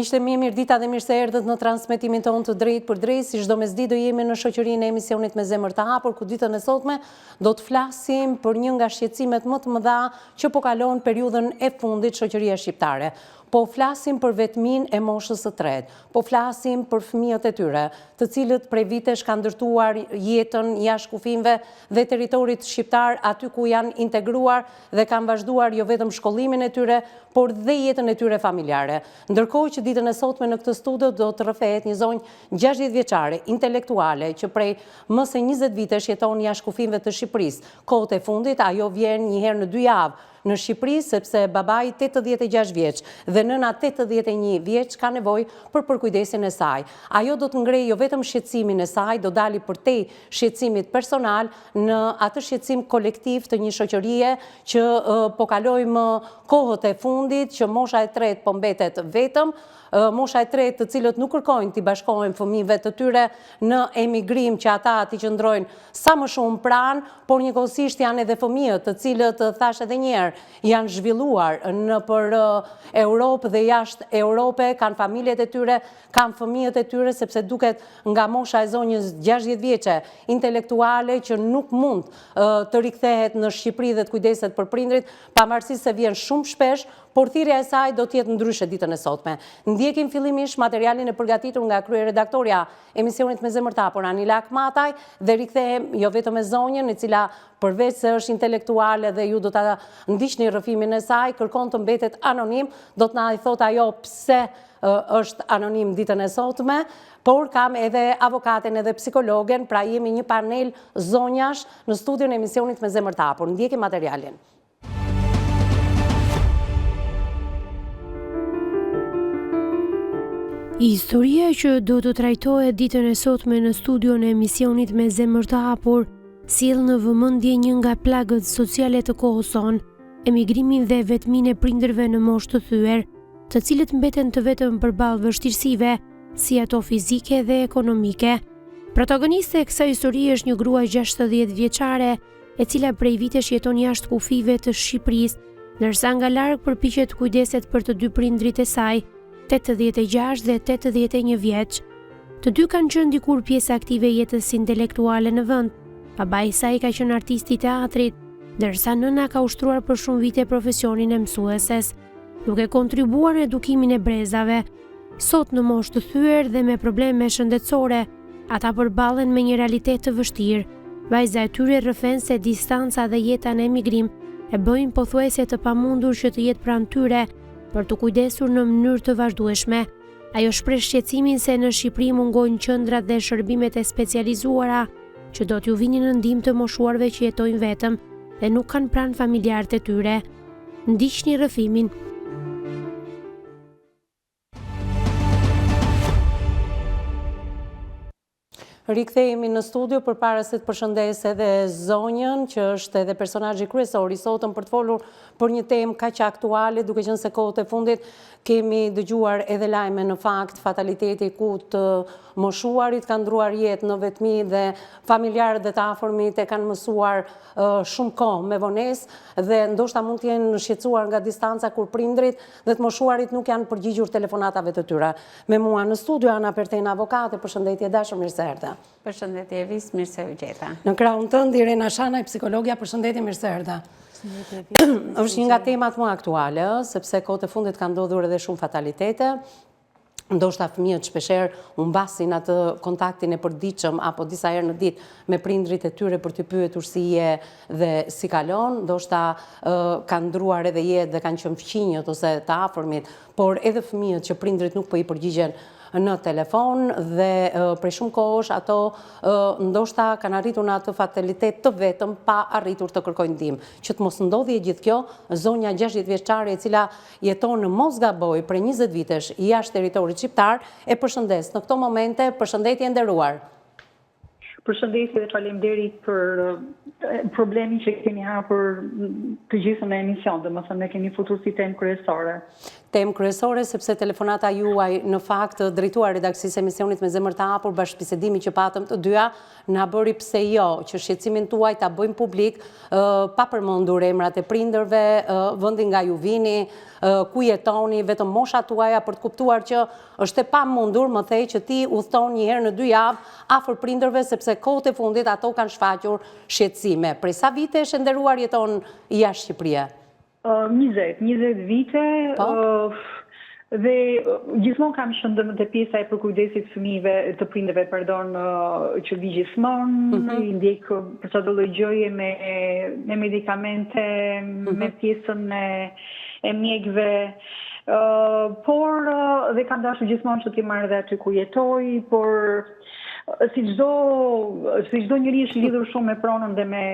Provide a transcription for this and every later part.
Miqtë e mi, mirëdita dhe mirë se erdhët në transmetimin tonë të drejtpërdrejtë, si çdo mesditë do jemi në shoqërinë e emisionit me zemër të hapur, ku ditën e sotme do të flasim për një nga shqetësimet më të mëdha që po kalon periudhën e fundit shoqëria shqiptare. Po flasim për vetminë e moshës së tretë, po flasim për fëmijët e tyre, të cilët prej vitesh kanë ndërtuar jetën jashtë kufinjve dhe territorit shqiptar aty ku janë integruar dhe kanë vazhduar jo vetëm shkollimin e tyre, por dhe jetën e tyre familjare. Ndërkohë që ditën e sotme në këtë studio do të rrëfehet një zonjë 60 vjeçare, intelektuale, që prej më se 20 vitesh jeton jashtë kufinjve të Shqipërisë. Kohët e fundit ajo vjen një herë në dy javë në Shqipëri, sepse babai 86 vjeç dhe nëna 81 vjeç ka nevojë për përkujdesjen e saj. Ajo do të ngrejë jo vetëm shqetësimin e saj, do dali përtej shqetësimit personal në atë shqetësim kolektiv të një shoqërie që po kalojmë kohët e fundit, që mosha e tretë po mbetet vetëm, mosha e tretë të cilët nuk kërkojnë t'i bashkohen fëmijëve të tyre në emigrim që ata t'i qëndrojnë sa më shumë pranë, por njëkohësisht janë edhe fëmijët të cilët thashë edhe një herë janë zhvilluar nëpër Europë dhe jashtë Europe, kanë familjet e tyre, kanë fëmijët e tyre sepse duket nga mosha e zonjës 60 vjeçe intelektuale që nuk mund të rikthehet në Shqipëri dhe të kujdeset për prindrit, pavarësisht se vjen shumë shpesh, por thirrja e saj do të jetë ndryshe ditën e sotme. Ndjekim fillimisht materialin e përgatitur nga kryeredaktorja e emisionit me zemër të hapur Anila Akmataj dhe rikthehem jo vetëm me zonjën, e cila përveç se është intelektuale dhe ju do ta ndiqni rrëfimin e saj, kërkon të mbetet anonim, do të na i thotë ajo pse është anonim ditën e sotme, por kam edhe avokaten edhe psikologen, pra jemi një panel zonjash në studion e emisionit me zemër të hapur. Ndjekim materialin. Historia që do të trajtohet ditën e sotme në studion e emisionit me zemër të hapur, sjell në vëmendje një nga plagët sociale të kohës sonë, emigrimin dhe vetminë e prindërve në moshë të thyer, të cilët mbeten të vetëm përballë vështirësive, si ato fizike dhe ekonomike. Protagoniste e kësaj historie është një grua 60 vjeçare, e cila prej vitesh jeton jashtë kufijve të Shqipërisë, ndërsa nga larg përpiqet të kujdeset për të dy prindërit e saj, 86 dhe 81 vjeç. Të dy kanë qenë dikur pjesë aktive e jetës intelektuale në vend. Babai i saj ka qenë artist i teatrit, ndërsa nëna ka ushtruar për shumë vite profesionin e mësueses, duke kontribuar në edukimin e brezave. Sot në moshë të thyer dhe me probleme shëndetësore, ata përballen me një realitet të vështirë. Vajza e tyre rrëfen se distanca dhe jeta në emigrim e bëjnë pothuajse të pamundur që të jetë pranë tyre për t'u kujdesur në mënyrë të vazhdueshme. Ajo shpreh shqetësimin se në Shqipëri mungojnë qendrat dhe shërbimet e specializuara që do t'ju vinin në ndihmë të moshuarve që jetojnë vetëm dhe nuk kanë pranë familjarët e tyre. Ndiqni rrëfimin. Rikthehemi në studio përpara se të përshëndes edhe zonjën, që është edhe personazhi kryesor i sotëm për të folur për një temë kaq aktuale, duke qenë se kohët e fundit kemi dëgjuar edhe lajme në fakt fataliteti ku të moshuarit kanë ndërruar jetë në vetmi dhe familjarët dhe të afërmit e kanë mësuar shumë kohë me vonesë dhe ndoshta mund të jenë shqetësuar nga distanca kur prindërit dhe të moshuarit nuk janë përgjigjur telefonatave të tyre. Me mua në studio, Ana Pertena, avokate, përshëndetje e dashur, mirë se erdhe. Përshëndetje Evis, mirë se ju gjeta. Në krahun tënd, Irena Shanaj, psikologja, përshëndetje, mirë se erdhe. Është një nga temat më aktuale, sepse kohët e fundit kanë ndodhur edhe shumë fatalitete, ndoshta fëmijët shpeshherë humbasin atë kontaktin e përditshëm apo disa herë në ditë me prindërit e tyre për t'i pyetur si je dhe si kalon, ndoshta kanë ndërruar edhe jetë dhe kanë qenë fqinjët ose të afërmit por edhe fëmijët që prindërit nuk po i përgjigjen në telefon dhe prej shumë kohësh ato ndoshta kanë arritur në atë fatalitet të vetëm pa arritur të kërkojnë ndihmë. Që të mos ndodhi e gjithë kjo, zonja 60 vjeçare e cila jeton në mos gaboj prej 20 vitesh jashtë territorit shqiptar, e përshëndes në këto momente, përshëndetje e nderuar. Përshëndetje dhe faleminderit për problemin që keni hapur të gjithë në emision, domethënë ne keni futur si temë kryesore. Temë kryesore sepse telefonata juaj në fakt drejtuar redaksisë së emisionit me zemër të hapur bashkëbisedimi që patëm të dyja na bëri pse jo që shqetësimin tuaj ta bëjmë publik pa përmendur emrat e prindërve, vendin nga ju vini, ku jetoni, vetëm moshat tuaja për të kuptuar që është e pamundur, më the që ti udhëton një herë në dy javë afër prindërve sepse kohët e fundit ato kanë shfaqur shqetësime. Prej sa vitesh e nderuar jeton jashtë Shqipërie? 20, 20 vite, po. dhe gjithmonë kam qenë dhe pjesa e përkujdesit fëmijëve, të prindërve, pardon, që vi gjithmonë, mm -hmm. i ndjek për çdo lloj gjëje me me medikamente, mm -hmm. me pjesën e e mjekëve, uh, por dhe kam dashur gjithmonë që t'i marr dhe aty ku jetoj, por Si çdo si çdo njeri është lidhur shumë me pronën dhe me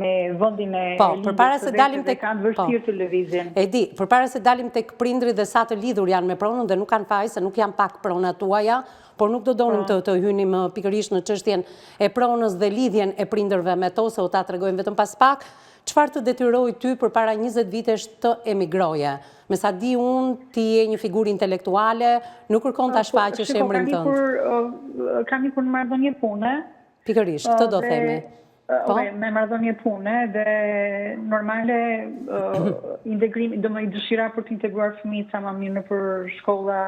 me vendin e Po, përpara se dalim tek kanë po. vështirë të lëvizin. E di, përpara se dalim tek prindërit dhe sa të lidhur janë me pronën dhe nuk kanë faj se nuk janë pak pronat tuaja, por nuk do donim po. të të hynim pikërisht në çështjen e pronës dhe lidhjen e prindërve me to, se do ta tregojmë vetëm pas pak. Çfarë të detyroi ty përpara 20 vitesh të emigroje? Me sa di unë, ti je një figurë intelektuale, nuk kërkon ta po, shfaqësh emrin tënd. Kam ikur në marrëdhënie pune. Pikërisht, këtë do themi. Po? Me marrëdhënie pune dhe normale integrimi, domethënë dëshira për të integruar fëmijët sa më mirë nëpër shkolla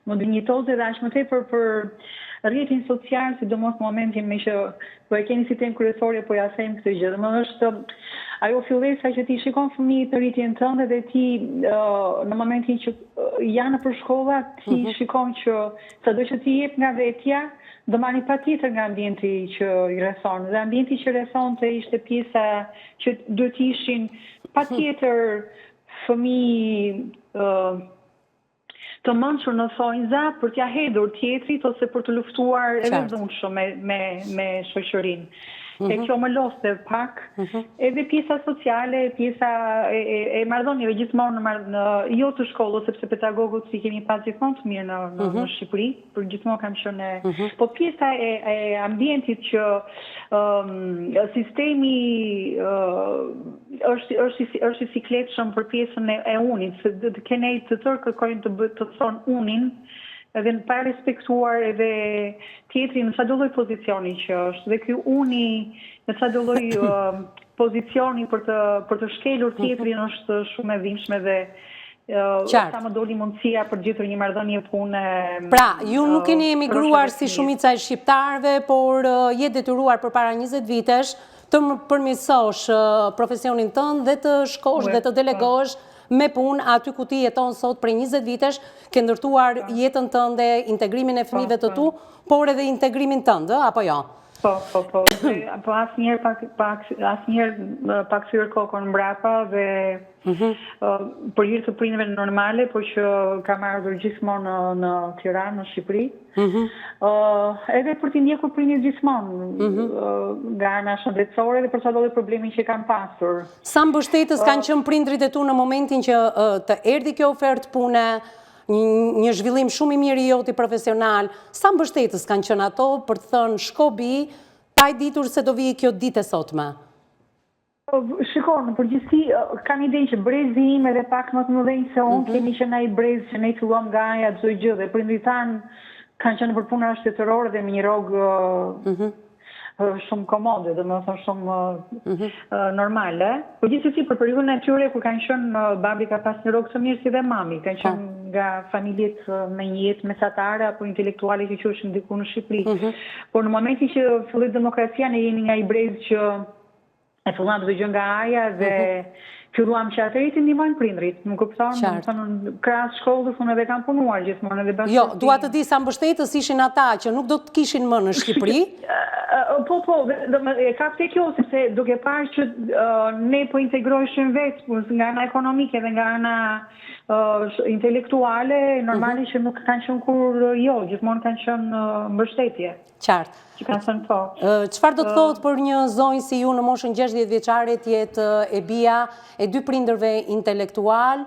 më dinjitoze dhe aq më tepër për rrjetin social, sidomos në momentin me që po e keni si temë kryesore, po ja them këtë gjë. Domethënë është ajo fillesa që ti shikon fëmijët në rritjen tënde dhe ti në momentin që janë nëpër shkolla, ti mm -hmm. shikon që sado që ti jep nga vetja, do marrin patjetër nga ambienti që i rrethon. Dhe ambienti që rrethonte ishte pjesa që duhet të ishin patjetër fëmijë të mençur në thonjza për t'ia hedhur tjetrit ose për të luftuar edhe dhunshëm me me me shoqërinë. Mm -hmm. E mhm. kjo më lodhte pak, mm -hmm. edhe pjesa sociale, pjesa e, e, e marrëdhënieve gjithmonë në, marr, në jo të shkollës, sepse pedagogët i kemi pas gjithmonë të mirë në, në, mm -hmm. në Shqipëri, për gjithmonë kam qenë e, mm -hmm. po pjesa e, e ambientit që um, sistemi uh, është është i është i sikletshëm për pjesën e, e unit, se të kene të tërë kërkojnë të bë, të thonë unin, edhe pa respektuar edhe tjetrin në çdo lloj pozicioni që është. Dhe ky uni në çdo lloj uh, pozicioni për të për të shkelur mhm. tjetrin është shumë e dhimbshme dhe Qartë. Sa më doli mundësia për të gjetur një marrëdhënie pune. Pra, ju nuk keni emigruar si shumica e shqiptarëve, por je detyruar përpara 20 vitesh të përmirësosh profesionin tënd dhe të shkosh dhe të delegohesh me punë aty ku ti jeton sot prej 20 vitesh, ke ndërtuar jetën tënde, integrimin e fëmijëve të tu, por edhe integrimin tënd, apo jo? Po, po, po, po asnjëherë pa, pa, asnjëherë pa kthyer kokën mbrapa dhe mhm. për hir të prindërve normale, po që kam ardhur gjithmonë në, në Tiranë, në Shqipëri. Mm edhe për t'i ndjekur prindërit gjithmonë mhm. nga ana shëndetësore dhe për çdo lloj problemi që kam pasur. Sa mbështetës kanë qenë prindërit e tu në momentin që të erdhi kjo ofertë pune, një zhvillim shumë i mirë i joti profesional, sa mbështetës kanë qenë ato për të thënë shko bijë, pa e ditur se do vijë kjo ditë e sotme? Shiko, në përgjithësi, kam idenë që brezi im edhe pak më të mëdhenj se unë, mhm. kemi qenë ai brez që ne filluam nga aja çdo gjë dhe prindërit tanë kanë qenë për puna shtetërore dhe me një rrogë mhm. shumë komode, domethënë shumë mhm. normale. Po gjithsesi për periudhën e tyre kur kanë qenë babi ka pas një rrogë të mirë si dhe mami, kanë qenë po. nga familjet me një jetë mesatare apo intelektuale që quheshin diku në Shqipëri. Mhm. Por në momentin që filloi demokracia ne jemi nga ai brez që E filluam çdo gjë nga aja dhe mhm. filluam që atëherë t'i ndihmojmë prindërit, më kupton? Domethënë krahas shkollës unë edhe kam punuar gjithmonë edhe bashkë. Jo, dua të di sa mbështetës ishin ata që nuk do të kishin më në Shqipëri. Po, po, e ka te kjo sepse duke parë që ne po integroheshim vetë po, nga ana ekonomike dhe nga ana intelektuale, normale mhm. që nuk kanë qenë kurrë jo, gjithmonë kanë qenë mbështetje. Qartë. Që kanë thënë po. Çfarë do të thotë për një zonjë si ju në moshën 60 vjeçare të jetë e bija e dy prindërve intelektualë,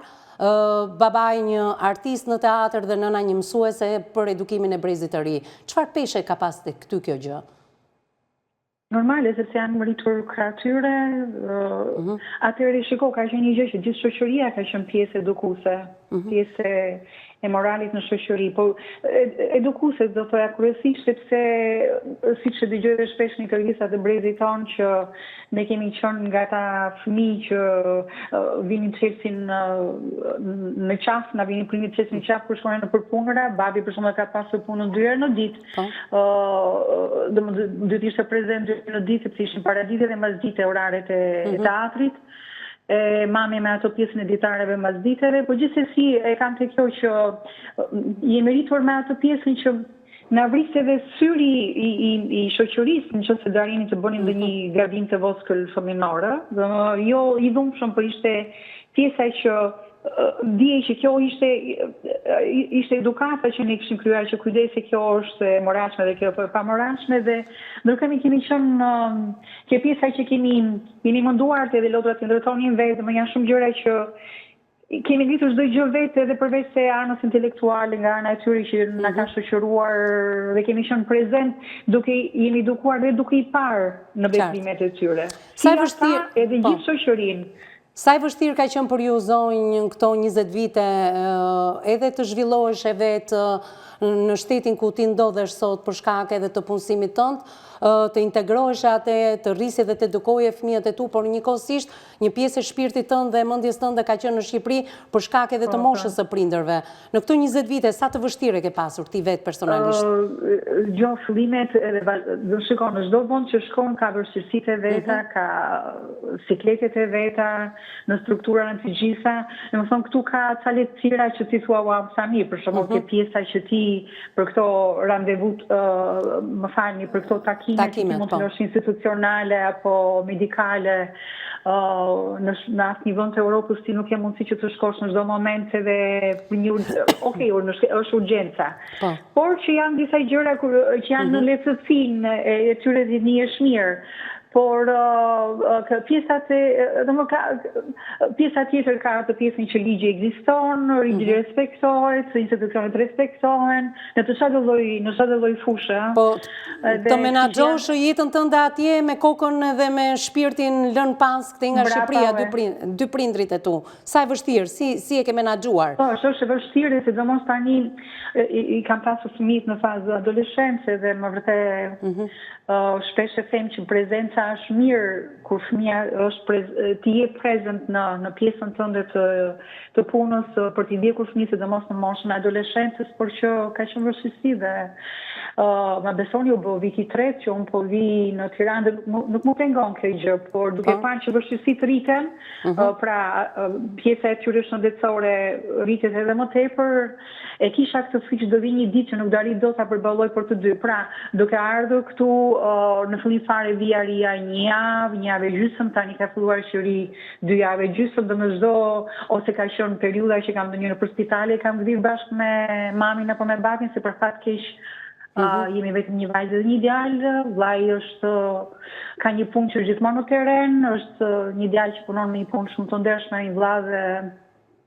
babai një artist në teatër dhe nëna një mësuese për edukimin e brezit të ri. Çfarë peshe ka pas tek ty kjo gjë? Normale, sepse janë rritur krah tyre, mhm. atëherë shiko, ka qenë një gjë që gjithë shoqëria ka qenë pjesë edukuese, mhm. pjesë e moralit në shoqëri, po edukuese do thoja kryesisht sepse siç e dëgjoj dhe shpesh në intervista të brezit tonë që ne kemi qenë nga ata fëmijë që vinin çelësin në qafë, na vinin prindërit çelësin në qafë kur shkonin nëpër punëra, babi për shembull ka pasur punën dy herë në ditë. Po. Domethënë duhet të ishte prezent dy në ditë sepse ishin paradite dhe masdite oraret e mm -hmm. teatrit. E mami me ato pjesën e ditareve masditeve, po gjithsesi e kam te kjo që jemi rritur me atë pjesën që na vriste edhe syri i, i, i shoqërisë në qoftë se do arrinim të bënim ndonjë mhm. gabim të vockël fëminor, ë, jo i dhunshëm, po ishte pjesa që Dihej që kjo ishte ishte edukata që ne kishim krijuar që kujdes se kjo është e moralshme dhe kjo e pamoralshme dhe ndërkohë ne kemi qenë ke pjesa që kemi jemi munduar të edhe lodrat i ndërtonim vetë, domethënë janë shumë gjëra që kemi ngritur çdo gjë vetë edhe përveç se anës intelektuale nga ana e tyre që na ka mhm. shoqëruar dhe kemi qenë prezent duke jemi edukuar dhe duke i parë në veprimet e tyre. Sa e vështirë edhe po. gjithë shoqërinë. Sa e vështirë ka qenë për ju zonjë në këto 20 vite edhe të zhvilloheshe vetë në shtetin ku ti ndodhesh sot për shkak edhe të punësimit tënd, të integroheshe atë, të rrisje dhe të edukoje fëmijët e tu, por njëkohësisht një pjesë e shpirtit tënd dhe e mendjes tënde ka qenë në Shqipëri për shkak edhe të po, po. moshës së prindërve. Në këto 20 vite, sa të vështirë e ke pasur ti vetë personalisht? Jo, fillimet edhe, do shiko, në çdo vend që shkon ka vështirësitë e veta, mhm. ka sikletet e veta, në struktura në të gjitha, domethënë këtu ka ca lehtësira që ti thua, ua, sa mirë, për shembull, mhm. ke pjesa që ti për këto randevut, më falni, për këto takime, që ti mund të po. lësh institucionale apo medikale, në në asnjë vend të Europës ti nuk ke mundësi që të shkosh në çdo moment edhe për një ok, është urgjenca. Po. Por që janë disa gjëra kur që janë në mhm. lehtësinë e, e tyre dhe ndihesh mirë. Por uh, pjesa të, domethënë ka pjesa tjetër ka atë pjesën që ligji ekziston, ligji mm -hmm. respektohet, institucionet respektohen, në të çfarëdo lloj, në çfarëdo lloj fushe. Po, të menaxhosh jetën tënde atje me kokën dhe me shpirtin lënë pas këtej nga Shqipëria, dy prindrit e tu. Sa e vështirë, si, si e ke menaxhuar? Po, është është e vështirë, sidomos tani i, kam pasur fëmijët në fazë adoleshence dhe me vërtet mm shpesh e them që prezenca është mirë kur fëmija është prez, ti je prezent në në pjesën tënde të të punës për t'i ndjekur fëmijët sidomos në moshën e adoleshencës, por që ka qenë vështirësi dhe uh, ma besoni u bë viti i tretë që unë po vi në Tiranë dhe nuk, nuk më pengon kjo gjë, por duke po. parë që vështirësitë rriten, uh mhm. -huh. pra pjesa e tyre shëndetësore rritet edhe më tepër, e kisha këtë frikë që do vi një ditë që nuk do arrij dot ta përballoj për të dy. Pra, duke ardhur këtu në fillim fare vija rrija një javë, një javë e gjysmë, tani ka filluar që rri dy javë e gjysmë dhe në çdo ose ka qenë periudha që kam ndonjë nëpër spitale kam gdhirë bashkë me mamin apo me babin se për fat keq mm -hmm. jemi vetëm një vajzë dhe një djalë, vllai është ka një punë që është gjithmonë në terren, është një djalë që punon me një punë shumë të ndershme, një vlla dhe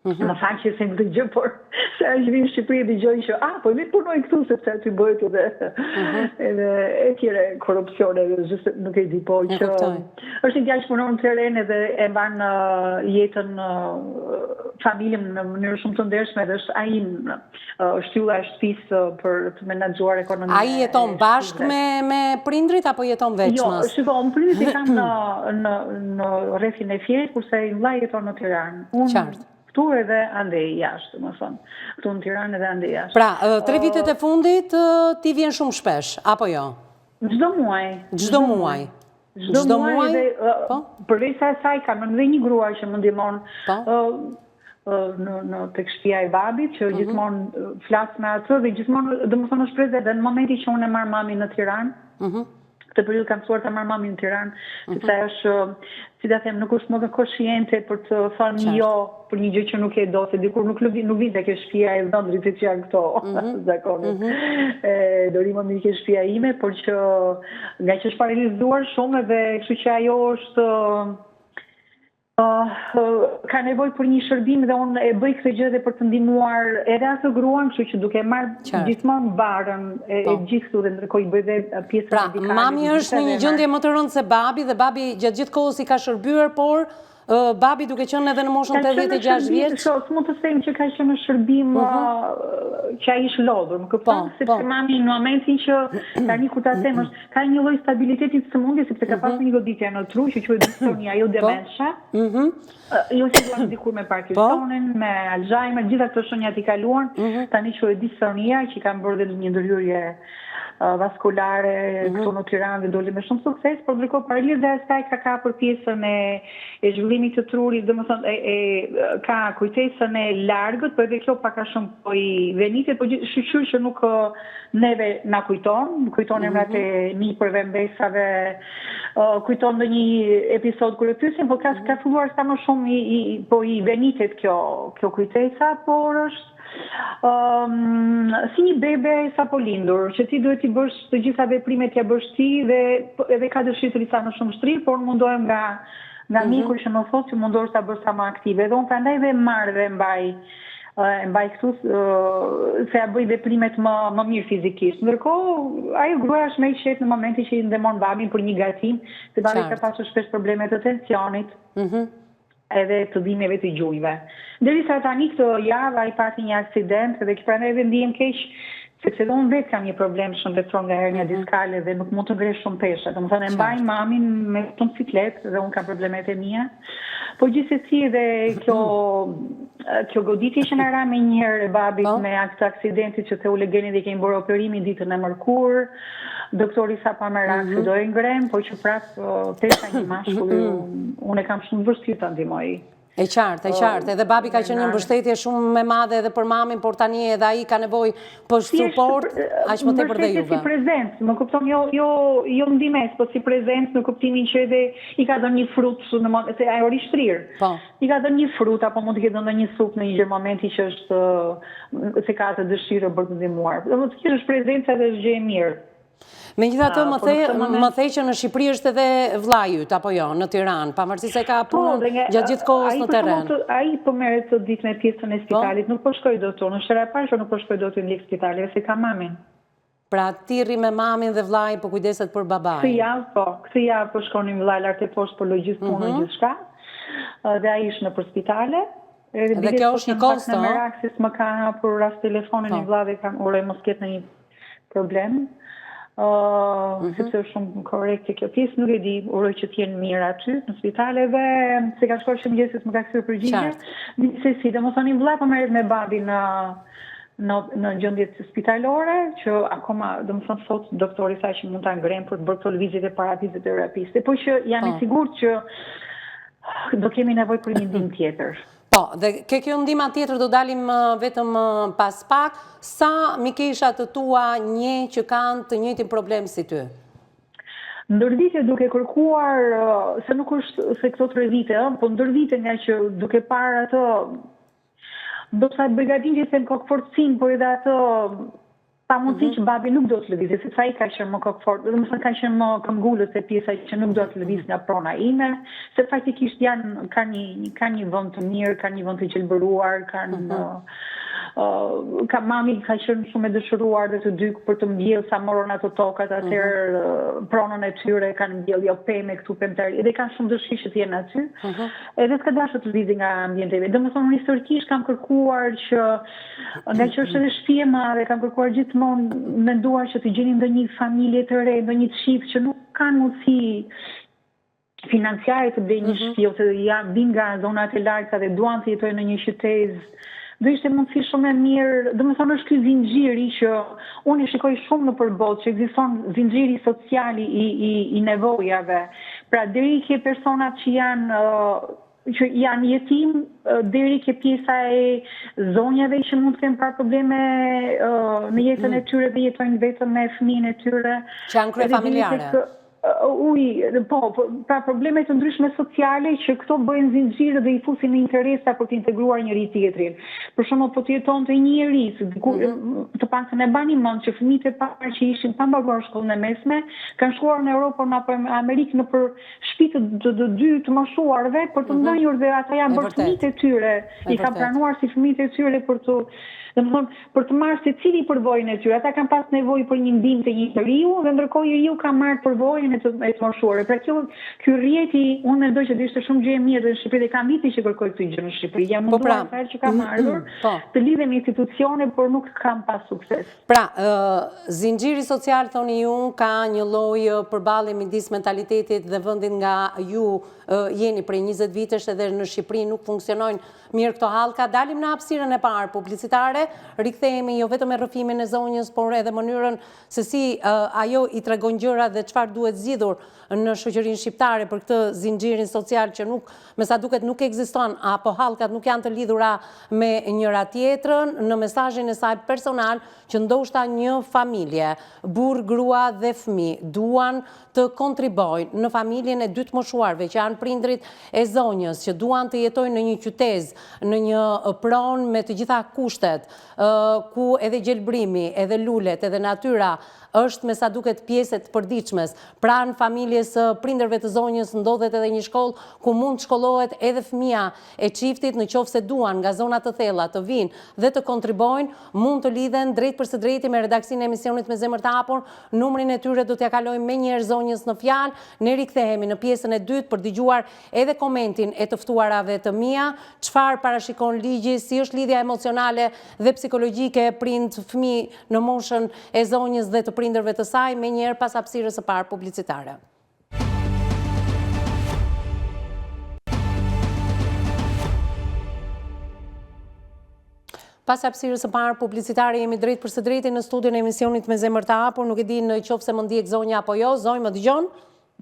Mhm. Më fal që e them këtë gjë, por se ai që vjen në Shqipëri e dëgjoj që ah, po mirë punoj këtu sepse aty bëhet edhe mhm. edhe e tjere korrupsione edhe gjë nuk e di po që është një djalë që punon në terren edhe e mban uh, jetën uh, familjen në mënyrë shumë të ndershme dhe është ai uh, shtylla e shtëpisë për të menaxhuar ekonominë. Ai jeton bashkë me me prindrit apo jeton veçmas? Jo, shiko, unë prindrit i kam në në në rrethin e Fierit, kurse im vëlla jeton në Tiranë. Unë Qartë. këtu edhe andej jashtë, domethënë. Këtu në Tiranë edhe andej jashtë. Pra, tre vitet e fundit ti vjen shumë shpesh, apo jo? Çdo muaj. Çdo muaj. Çdo muaj dhe po? Përveç asaj kam edhe një grua që më ndihmon po? në në tek shtëpia e babit që mhm. gjithmonë flas me atë dhe gjithmonë domethënë është prezent dhe në momentin që unë e marr mamin në Tiranë. Mhm. Këtë periudhë kam mësuar ta marr mamin në Tiranë, mm -hmm. sepse është, si ta them, nuk është më koshiente për të thënë një jo për një gjë që nuk e do, se dikur nuk lëvi, nuk vinte ke shtëpia e dhëndrit siç janë këto mm -hmm. zakonet. Mm -hmm. E do rri më mirë ke shtëpia ime, por që ngaqë është paralizuar shumë edhe kështu që ajo është. Ka nevojë për një shërbim dhe unë e bëj këtë gjë dhe për të ndihmuar edhe atë gruan, kështu që duke marrë gjithmonë barrën e po. gjithë këtu dhe ndërkohë i bëj dhe pjesën pra, medikale. Pra, mami është në një gjendje më të rëndë se babi dhe babi gjatë gjithë kohës i ka shërbyer, por babi duke qenë edhe në moshën 86 vjeç. Ka qenë mund të them që ka qenë në shërbim mhm. që ai është lodhur, më kupton? Po, sepse po. mami në momentin që tani kur ta them është Ka një lloj stabiliteti të sëmundjes sepse ka mhm. pasur një goditje në tru që quhet distonia, jo po. dementia. Mhm. Jo si duan dikur me Parkinsonin, po. me Alzheimer, gjitha këto shenjat i kaluan. Mhm. Tani quhet distonia që kanë bërë dhe një ndërhyrje vaskulare mm -hmm. këtu në Tiranë dhe doli me shumë sukses, por ndërkohë paralelisht dhe asaj ka kapur pjesën e e zhvillimit të trurit, domethënë e, e ka kujtesën e largët, por edhe kjo pak a shumë po i venitet, po shyqyr që nuk Neve na kujton, kujton mhm. emrat e nipërve, mbesave, kujton ndonjë episod kur e pyesim, po ka mhm. ka filluar sa më shumë i, i po i venitet kjo kjo kujtesa, por është um, si një bebe sapo lindur, që ti duhet t'i bësh të gjitha veprimet t'ia bësh ti dhe po, edhe ka dëshirë të rri sa më shumë shtrirë, por unë mundohem nga nga mhm. mjeku që më thotë që mundohesh ta bësh sa më aktive. Dhe unë prandaj dhe marr dhe mbaj e mbaj këtu se ia bëj veprimet më më mirë fizikisht. Ndërkohë, ajo gruaja është më e qetë në momentin që i ndihmon babin për një gatim, se babi ka pasur shpesh probleme të tensionit. Mhm. Mm edhe të dhimbjeve të gjunjve. Derisa tani këtë javë ai pati një aksident dhe që prandaj edhe ndihem keq sepse dhe unë vetë kam një problem shëndetësor nga hernia mm -hmm. diskale dhe nuk mund të ngre shumë pesha. Domethënë e mbaj mamin me shumë siklet dhe unë kam problemet e mia. Po gjithsesi edhe kjo kjo goditje që na ra menjëherë e babit po. me atë aksidentit që theu legenin dhe kemi bërë operimin ditën e mërkurë, doktori tha pa merak mm -hmm. se do e ngrem, po që prap pesha një mashkulli, unë e kam shumë vështirë ta ndihmoj. E qartë, e qartë. Edhe babi ka qenë një mbështetje shumë e madhe edhe për mamin, por tani edhe ai ka nevojë për suport, aq më tepër dhe juve. Mbështetje si prezencë, më kupton, jo jo jo ndihmesë, po si prezencë në kuptimin që edhe i ka dhënë një frut në moment se ajo rri shtrirë. Po. I ka dhënë një frut apo mund të ketë dhënë ndonjë supë në një gjë momenti që është se ka atë dëshirë për të ndihmuar. Domethënë thjesht është prezenca dhe është gjë e mirë. Megjithatë, më the, më the që në Shqipëri është edhe vllai yt apo jo, në Tiranë, pavarësisht se ka po, punën gjatë gjithë kohës në terren. Ai po merret këto ditë me pjesën e po? spitalit, nuk po shkoj dot unë, është hera e parë që nuk po shkoj dot unë ndjek spitalin, se kam mamin. Pra ti rri me mamin dhe vllai po kujdeset për babain. Këtë javë po, këtë javë po shkonim vëllai lart e poshtë po lë gjithë punën mhm. gjithçka. Dhe ai është nëpër spitale. Edhe dhe kjo është një kosto. Në merak se s'më ka hapur as telefonin po. i vëllai dhe kam uroj mos ketë ndonjë problem. Uh, mm -hmm. sepse është shumë korrekte kjo pjesë, nuk e di, uroj që të jenë mirë aty në spital edhe se ka shkuar që mëngjesit më ka kthyer përgjigje. Gjithsesi, domethënë im vëlla po merret me babin në në në gjendje spitalore që akoma, domethënë sot doktori tha që mund ta ngremë për të bërë këto lëvizjet e para fizioterapisë. Po që jam i po. sigurt që do kemi nevojë për një ndihmë tjetër. Po, dhe ke kjo ndihma tjetër do dalim vetëm pas pak, sa mikesha të tua njeh që kanë të njëjtin problem si ty? Ndër vite duke kërkuar, se nuk është se këto tre vite, po ndër vite nga që duke parë atë, ndoshta bëj gabim që them kokëfortësinë, por edhe atë Pamundësi që babi nuk do të lëvizë, sepse ai ka qenë më kokëfortë, domethënë ka qenë më këmbgulës te pjesa që nuk do të lëviz nga prona ime, se faktikisht janë kanë një kanë një vend të mirë, kanë një vend të gjelbëruar, kanë mm -hmm. uh, ka mami ka qenë shumë e dëshiruar dhe të dy për të mbjellë sa morën ato tokat mhm. atëherë mm -hmm. pronën e tyre kanë mbjellë jo pemë këtu pemëtari dhe kanë shumë dëshirë që të jenë aty. Mm -hmm. Edhe s'ka dashur të lëvizi nga ambienti. Domethënë unë historikisht kam kërkuar që Nga që është edhe shtëpi e madhe, kam kërkuar gjithmonë menduar që të gjenim ndonjë familje të re, ndonjë çift që nuk kanë mundësi financiare të blejnë një mhm. shtëpi ose ja vijnë nga zonat e largëta dhe duan të jetojnë në një qytezë. Do ishte mundësi shumë e mirë, domethënë është ky zinxhiri që unë e shikoj shumë nëpër botë, që ekziston zinxhiri social i i i nevojave. Pra deri ke personat që janë që janë jetim deri ke pjesa e zonjave që mund të kenë parë probleme në jetën e mm. tyre dhe jetojnë vetëm me fëmijën e tyre. Që janë kryefamiljare. Uji, po, po, pra probleme të ndryshme sociale që këto bëjnë zinxhirë dhe i fusin në interesa për të integruar njëri tjetrin. Për shembull, po të jetonte një njeri, diku, mm -hmm. të paktën e mbani mend që fëmijët e parë që ishin pa mbaruar shkollën e mesme, kanë shkuar në Europë apo në Amerikë nëpër shtëpi të të, të dy të moshuarve për të mm -hmm. ndenjur dhe ata janë bërë fëmijët e tyre, i kanë pranuar si fëmijët e tyre për të, domethënë, për të marrë secili përvojën e tyre. Ata kanë pas nevojë për një ndihmë të një të riu dhe ndërkohë i riu ka marrë përvojën e të, e të moshuarve. Pra kjo ky rrjeti, unë mendoj që do ishte shumë gjë e mirë dhe në Shqipëri dhe kam vite që kërkoj këtë gjë në Shqipëri. Jam po munduar pra, sa herë që kam ardhur po. të lidhem me institucione, por nuk kam pas sukses. Pra, zinxhiri social thoni ju ka një lloj përballje midis mentalitetit dhe vendit nga ju jeni prej 20 vitesh edhe në Shqipëri nuk funksionojnë Mirë këto hallka, dalim në hapësirën e parë publicitare, rikthehemi jo vetëm me rrëfimin e zonjës, por edhe mënyrën se si ajo i tregon gjërat dhe çfarë duhet zgjidhur në shoqërinë shqiptare për këtë zinxhirin social që nuk, me sa duket nuk ekziston apo hallkat nuk janë të lidhura me njëra tjetrën, në mesazhin e saj personal që ndoshta një familje, burrë, grua dhe fëmijë, duan të kontribojnë në familjen e dy të moshuarve që janë prindërit e zonjës, që duan të jetojnë në një qytezë, në një pronë me të gjitha kushtet, ku edhe gjelbrimi, edhe lulet, edhe natyra është me sa duket pjesë e të përditshmes. Pranë familjes së prindërve të zonjës ndodhet edhe një shkollë ku mund të shkollohet edhe fëmija e çiftit në qoftë se duan nga zona të thella të vijnë dhe të kontribojnë, mund të lidhen drejtpërsëdrejti me redaksinë e emisionit me zemër të hapur, numrin e tyre do t'ia kalojmë menjëherë zonjës në fjalë, ne rikthehemi në pjesën e dytë për dëgjuar edhe komentin e të ftuarave të mia, çfarë parashikon ligji, si është lidhja emocionale dhe psikologjike prind-fëmijë në moshën e zonjës dhe të prindërve të saj, menjëherë pas hapësirës së parë publicitare. Pas hapësirës së parë publicitare jemi drejtpërsëdrejti në studion e emisionit me zemër të hapur, nuk e di në qoftë se më ndjek zonja apo jo, zonjë më dëgjon?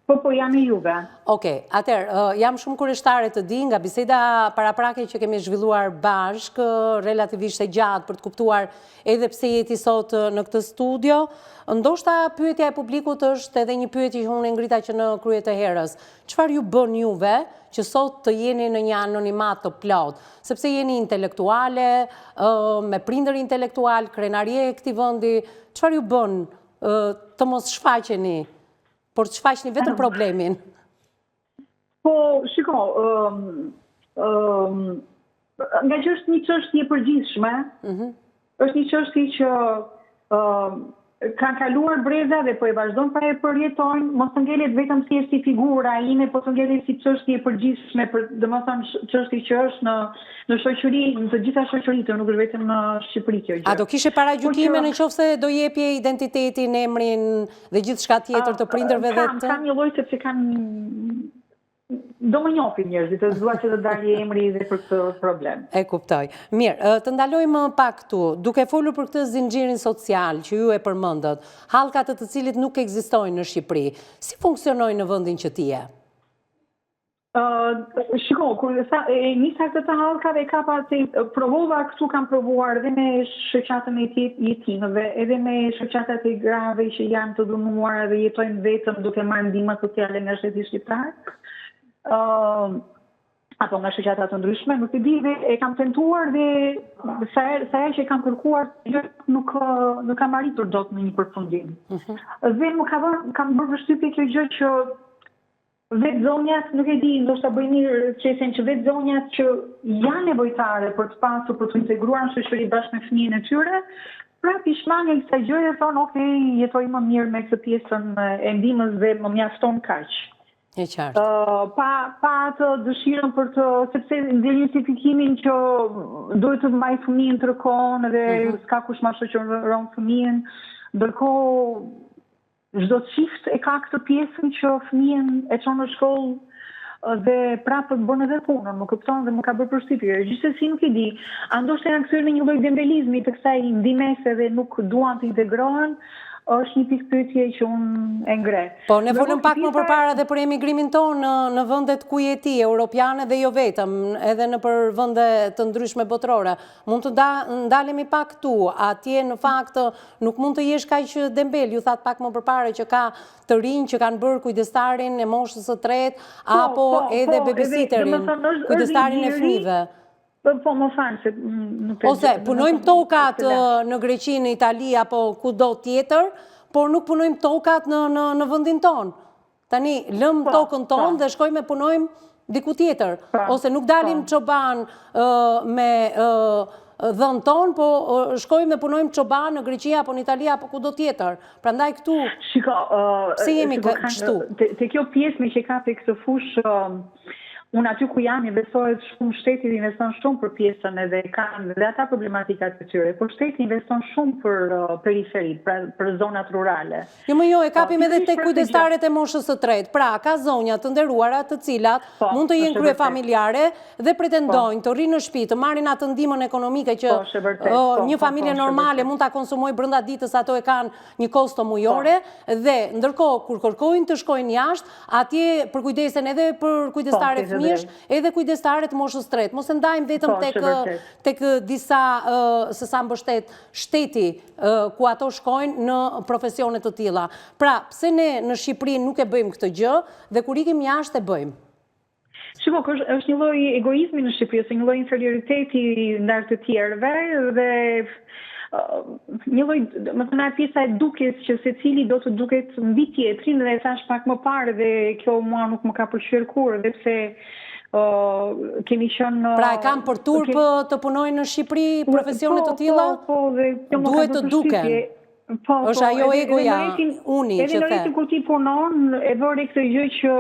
Po, po, jam me juve. Okej, atëherë, jam shumë kureshtare të di nga biseda paraprake që kemi zhvilluar bashkë, relativisht e gjatë për të kuptuar edhe pse je ti sot në këtë studio, ndoshta pyetja e publikut është edhe një pyetje që unë e ngrita që në krye të herës. Çfarë ju bën juve që sot të jeni në një anonimat të plotë? Sepse jeni intelektuale, me prindër intelektualë, krenari e këtij vendi, çfarë ju bën të mos shfaqeni, por të shfaqni vetëm problemin? Po, shiko, nga që është një çështje e përgjithshme, mhm. është një çështje që kanë kaluar breza dhe po e vazhdojnë pa e përjetojnë, mos të ngelet vetëm thjesht si figura ime, po të ngelet si çështje e përgjithshme, për, domethënë çështje që është në në shoqëri, në të gjitha shoqëritë, nuk është vetëm në Shqipëri kjo gjë. A do kishe paragjykime në qoftë se do jepje identitetin, emrin dhe gjithçka tjetër të prindërve dhe të... Kam një lloj sepse kam do më njohin njerëzit, e s'dua që të dali emri dhe për këtë problem. E kuptoj. Mirë, të ndalojmë pak këtu, duke folur për këtë zinxhirin social që ju e përmendët, hallkat e të cilit nuk ekzistojnë në Shqipëri, si funksionojnë në vendin që ti je? Shiko, kur sa, e nisa këtë të hallkave, e kapa se provova këtu kam provuar edhe me shoqatën e jetimëve, edhe me shoqatat e grave që janë të dhunuara dhe jetojnë vetëm duke marrë ndihma sociale nga shteti shqiptar. Uh, apo nga shoqata të ndryshme, nuk e di dhe e kam tentuar dhe sa herë sa herë që e kam kërkuar nuk nuk kam arritur dot në një përfundim. Uh mhm. -huh. Dhe më ka vënë kam bërë përshtypje kjo gjë që Vetë zonjat, nuk e di, ndoshta bëj mirë qesen që vetë zonjat që janë nevojtare për të pasur, për t'u integruar në shoqëri bashkë me fëmijën e tyre, prapë i shmangen kësaj gjëje dhe thonë, ok, jetoj më mirë me këtë pjesën e ndihmës dhe më mjafton kaq. E qartë. Uh, pa pa atë dëshirën për të, sepse nxjerr justifikimin që duhet të mbaj fëmijën tërë kohën dhe mm -hmm. s'ka kush ma shoqëron fëmijën, ndërkohë Çdo çift e ka këtë pjesën që fëmijën e çon në shkollë dhe prapë bën edhe punën, më kupton dhe më ka bërë përshtypje. Gjithsesi nuk e di, a ndoshta janë kthyer në një lloj dembelizmi të kësaj ndihmese dhe nuk duan të integrohen. Është një pikëpyetje që unë e ngre. Po, ne folëm pak më përpara dhe për emigrimin tonë në, në vendet ku je ti, europiane dhe jo vetëm, edhe nëpër vende të ndryshme botërore. Mund të da, ndalemi pak këtu, atje në fakt nuk mund të jesh kaq dembel, ju thatë pak më përpara që ka të rinj që kanë bërë kujdestarin e moshës së tretë, po, apo po, edhe po, babysitterin, kujdestarin e fëmijëve. Po, po, më fal se nuk e Ose punojmë tokat në Greqi, në Itali apo kudo tjetër, por nuk punojmë tokat në në në vendin tonë. Tani lëmë po, tokën tonë po. dhe shkojmë e punojmë diku tjetër. Po, Ose nuk dalim po. çoban me dhenë tonë, po shkojmë e punojmë çoban në Greqi apo në Itali apo kudo tjetër. Prandaj këtu Shiko, pse jemi kështu? Te kjo pjesë meqë kape këtë fushë Unë aty ku jam investohet shumë shteti investon shumë për pjesën edhe kanë dhe ata problematikat e tyre, por shteti investon shumë për uh, periferitë, pra për zonat rurale. Jo më jo, e po, kapim edhe tek kujdestaret e moshës së tretë. Pra, ka zonja të nderuara të cilat po, mund të jenë kryefamiljare dhe pretendojnë po. të rrinë në shtëpi, të marrin atë ndihmën ekonomike që po, një familje normale mund ta konsumojë brenda ditës, ato e kanë një kosto mujore po. dhe ndërkohë kur kërkojnë të shkojnë jashtë, atje përkujdesen edhe për kujdestare po, fëmijësh, edhe kujdestare të moshës tretë. Mos e ndajmë vetëm po, tek tek disa se sa mbështet shteti ku ato shkojnë në profesione të tilla. Pra, pse ne në Shqipëri nuk e bëjmë këtë gjë dhe kur ikim jashtë e bëjmë? Shiko, është, është një lloj egoizmi në Shqipëri, ose një lloj inferioriteti ndaj të tjerëve dhe një lloj, domethënë ajo pjesa e dukjes që secili do të duket mbi tjetrin dhe e thashë pak më parë dhe kjo mua nuk më ka pëlqyer kurrë, edhe pse uh, kemi qenë Pra e kanë për turp okay. të punojnë në Shqipëri profesione po, të tilla? Po, po, dhe kjo më ka bërë duken. Po, është po, ajo egoja, uni që the. Edhe në rrethin ku ti punon, e vëre këtë gjë që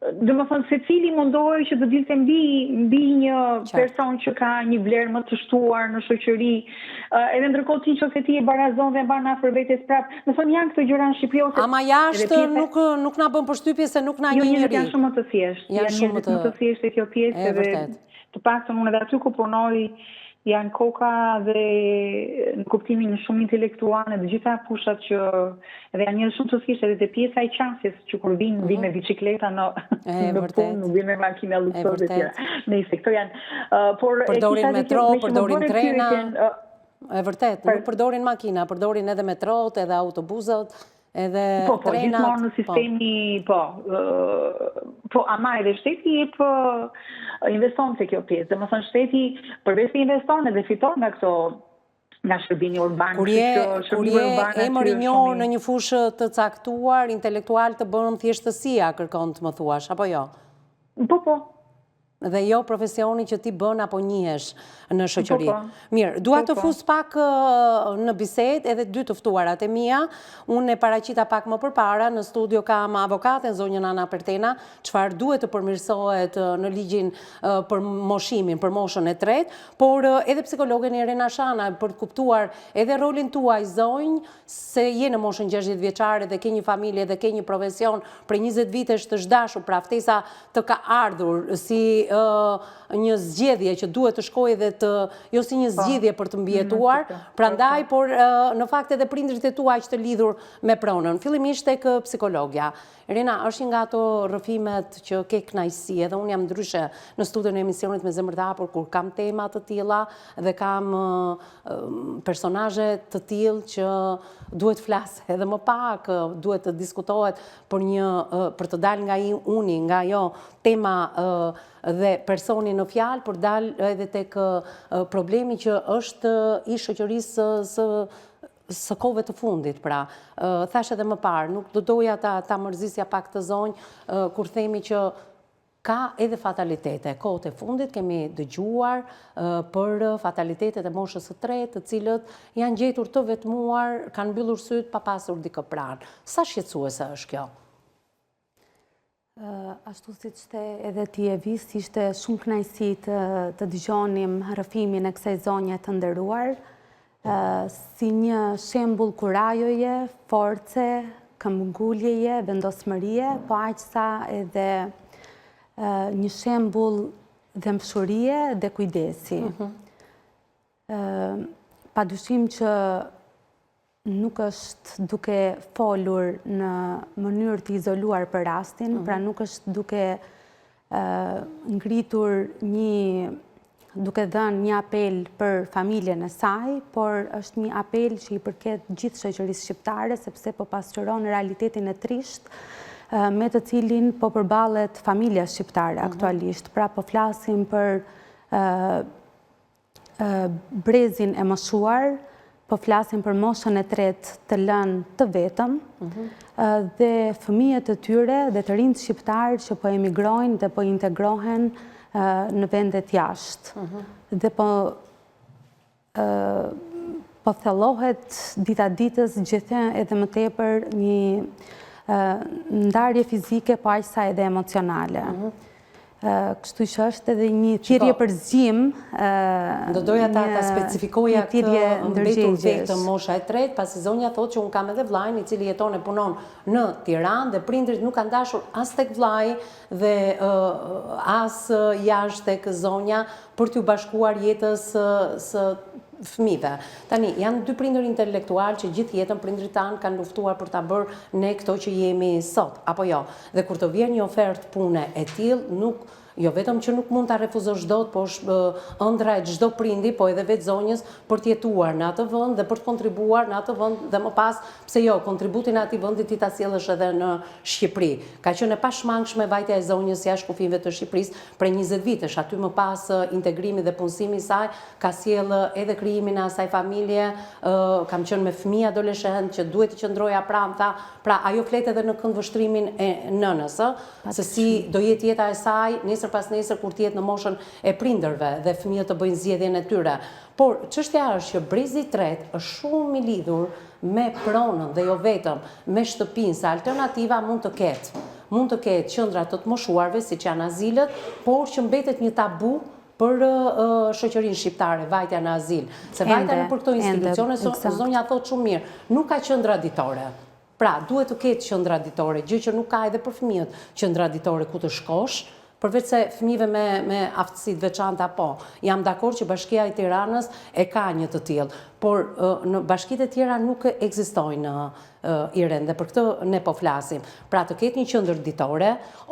domethënë secili mundohej që të dilte mbi mbi një person që ka një vlerë më të shtuar në shoqëri. Edhe ndërkohë ti nëse ti e barazon dhe mban afër vetes prap. Domethënë janë këto gjëra në Shqipëri ose Ama jashtë nuk nuk na bën përshtypje se nuk na jo, njeh njeri. Janë shumë më të thjeshtë. Janë shumë më të, të thjeshtë kjo pjesë edhe të paktën unë edhe aty ku punoj janë koka dhe në kuptimin shumë intelektual në të gjitha fushat që edhe janë njerëz shumë të thjeshtë edhe te pjesa e qasjes që kur vijnë mm -hmm. vijnë me bicikleta në në punë, nuk vijnë me makina luksoze e tjera. Nëse këto janë uh, por përdorin metro, përdorin trena. Uh, e vërtetë, nuk përdorin makina, përdorin edhe metrot, edhe autobusët. Edhe po, po, trenat, gjithmonë në po. sistemi, po, po, ama edhe shteti jep investon te kjo pjesë, domethënë shteti përveç se investon edhe fiton nga këto nga shërbimi urban. Kur je, kur je emër i njohur në një fushë të caktuar, intelektual të bën thjeshtësia, kërkon të më thuash, apo jo? Po, po. Dhe jo profesioni që ti bën apo njihesh në shoqëri. Po, po. Mirë, dua po, të fus pak në bisedë edhe dy të ftuarat e mia. Unë e paraqita pak më përpara, në studio kam avokaten zonjën Ana Pertena, çfarë duhet të përmirësohet në ligjin për moshimin, për moshën e tretë, por edhe psikologen Irena Shana për të kuptuar edhe rolin tuaj zonjë, se je në moshën 60 vjeçare dhe ke një familje dhe ke një profesion prej 20 vitesh të dashur, pra ftesa të ka ardhur si një zgjedhje që duhet të shkojë dhe të, jo si një po. zgjidhje për të mbijetuar, prandaj, por në fakt edhe prindërit e tu aq të lidhur me pronën. Fillimisht tek psikologja. Irena, është një nga ato rrëfimet që ke kënaqësi, edhe unë jam ndryshe në studion e emisionit me zemër të hapur kur kam tema të tilla dhe kam personazhe të tillë që duhet të flasë edhe më pak, duhet të diskutohet për një për të dalë nga ai uni, nga ajo tema dhe personi në fjalë, për dalë edhe tek problemi që është i shoqërisë së së kohëve të fundit, pra. Thashë edhe më parë, nuk do doja ta ta mërzisja pak këtë zonjë kur themi që ka edhe fatalitete. Kohët e fundit kemi dëgjuar për fatalitetet e moshës së tretë, të cilët janë gjetur të vetmuar, kanë mbyllur sytë pa pasur dikë pranë. Sa shqetësuese është kjo? Ashtu siç the edhe ti Evis, ishte shumë kënaqësi të, të dëgjonim rrëfimin e kësaj zonje të nderuar, si një shembull kurajoje, force, këmbënguljeje, vendosmërie, po aq sa edhe një shembull dhembshurie dhe kujdesi. Mm -hmm. Pa dyshim që. Nuk është duke folur në mënyrë të izoluar për rastin, mhm. pra nuk është duke ngritur një duke dhënë një apel për familjen e saj, por është një apel që i përket gjithë shoqërisë shqiptare, sepse po pasqyron realitetin e trishtë me të cilin po përballet familja shqiptare mhm. aktualisht. Pra po flasim për brezin e moshuar, po flasim për moshën e tretë të lënë të vetëm, mhm. dhe fëmijët e tyre dhe të rinjtë shqiptarë që po emigrojnë dhe po integrohen në vendet jashtë. Mhm. Dhe po po thellohet dita ditës gjithnjë edhe më tepër një ndarje fizike, po aq sa edhe emocionale. Mhm. Kështu që është edhe një thirrje për zgjim. Do doja ta ta specifikoja këtë mbetur vetëm mosha e tretë, pasi zonja thotë që unë kam edhe vllain i cili jeton e punon në Tiranë dhe prindërit nuk kanë dashur as tek vllai dhe as jashtë tek zonja për t'iu bashkuar jetës së fëmijëve. Tani, janë dy prindër intelektualë që gjithë jetën prindërit tanë kanë luftuar për ta bërë ne këto që jemi sot, apo jo? Dhe kur të vjen një ofertë pune e tillë, nuk, jo vetëm që nuk mund ta refuzosh dot, po është ëndrra e çdo prindi, po edhe vetë zonjës për të jetuar në atë vend dhe për të kontribuar në atë vend dhe më pas, pse jo, kontributin e atij vendi ti ta sjellësh edhe në Shqipëri. Ka qenë e pashmangshme vajtja e zonjës jashtë kufijve të Shqipërisë prej 20 vitesh. Aty më pas integrimi dhe punësimi i saj ka sjellë edhe krijimin e asaj familje, kam qenë me fëmijë adoleshentë që duhet t'i qëndroja pranë, tha, Pra, ajo flet edhe në këndvështrimin e nënës, ë, se si do jetë jeta e saj nesër pasnesër kur të jetë në moshën e prindërve dhe fëmijët të bëjnë zgjedhjen e tyre. Por, çështja është që brezi i tretë është shumë i lidhur me pronën dhe jo vetëm, me shtëpinë, se alternativa mund të ketë. Mund të ketë qendra të të moshuarve, siç janë azilët, por që mbetet një tabu për shoqërinë shqiptare, vajtja në azil. Se vajtja nëpër këto institucione, zonja thotë shumë mirë, nuk ka qendra ditore. Pra, duhet të ketë qendra ditore, gjë që nuk ka edhe për fëmijët qendra ditore ku të shkosh, përveç se fëmijëve me, me aftësi të veçanta, po. Jam dakord që Bashkia e Tiranës e ka një të tillë, por në bashkitë e tjera nuk ekzistojnë Iren, dhe për këtë ne po flasim. Pra të ketë një qendër ditore,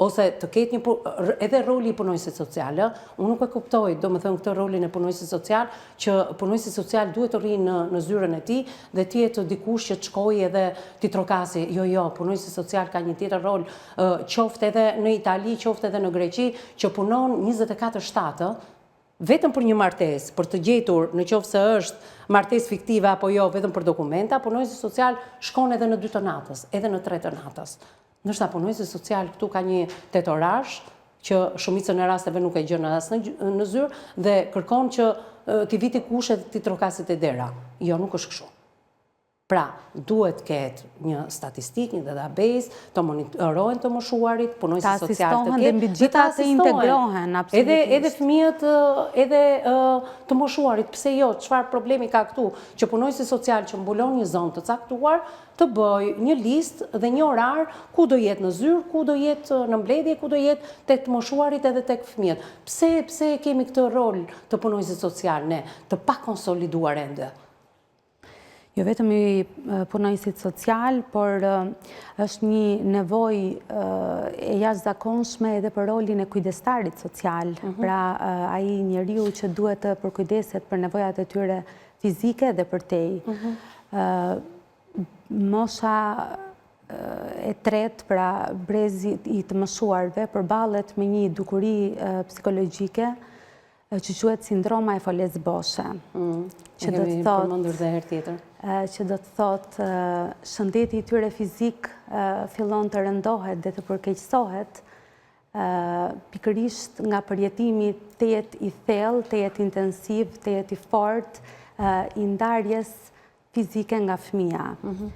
ose të ketë një, edhe roli i punonjësit social, ë, unë nuk e kuptoj, domethënë këtë rolin e punonjësit social, që punonjësi social duhet të rrijë në, në zyrën e tij dhe të jetë dikush që të shkojë edhe t'i trokasi. Jo, jo, punonjësi social ka një tjetër rol, qoftë edhe në Itali, qoftë edhe në Greqi, që punon 24/7, ë, Vetëm për një martesë, për të gjetur në qoftë se është martesë fiktive apo jo, vetëm për dokumenta, punonjësi social shkon edhe në 2 të natës, edhe në 3 të natës. Ndërsa punonjësi social këtu ka një tetorarësh, që shumicën e rasteve nuk e gjen as në, në zyrë dhe kërkon që t'i vijë dikush edhe t'i trokasi te dera. Jo, nuk është kështu. Pra, duhet të ketë një statistikë, një database, të monitorohen të moshuarit, punonjësi social të ketë, dhe mbi të gjitha të integrohen, absolutisht. Edhe, edhe fëmijët, edhe të moshuarit, pse jo, çfarë problemi ka këtu, që punonjësi social që mbulon një zonë të caktuar, të bëjë një listë dhe një orar ku do jetë në zyrë, ku do jetë në mbledhje, ku do jetë tek të moshuarit edhe tek fëmijët. Pse, pse kemi këtë rol të punonjësit social ne, të pakonsoliduar ende? Jo vetëm i punonjësit social, por është një nevojë e jashtëzakonshme edhe për rolin e kujdestarit social, mhm. pra ai njeriu që duhet të përkujdeset për nevojat e tyre fizike dhe përtej. Mhm. Mosha e tretë, pra brezi i të moshuarve, përballet me një dukuri psikologjike, që quhet sindroma e folesë boshe. Mm, që do të thotë dhe herë tjetër. Që do të thotë shëndeti i tyre fizik fillon të rëndohet dhe të përkeqësohet pikërisht nga përjetimi tejet i thellë, tejet intensiv, tejet i fortë i ndarjes fizike nga fëmija. Mhm.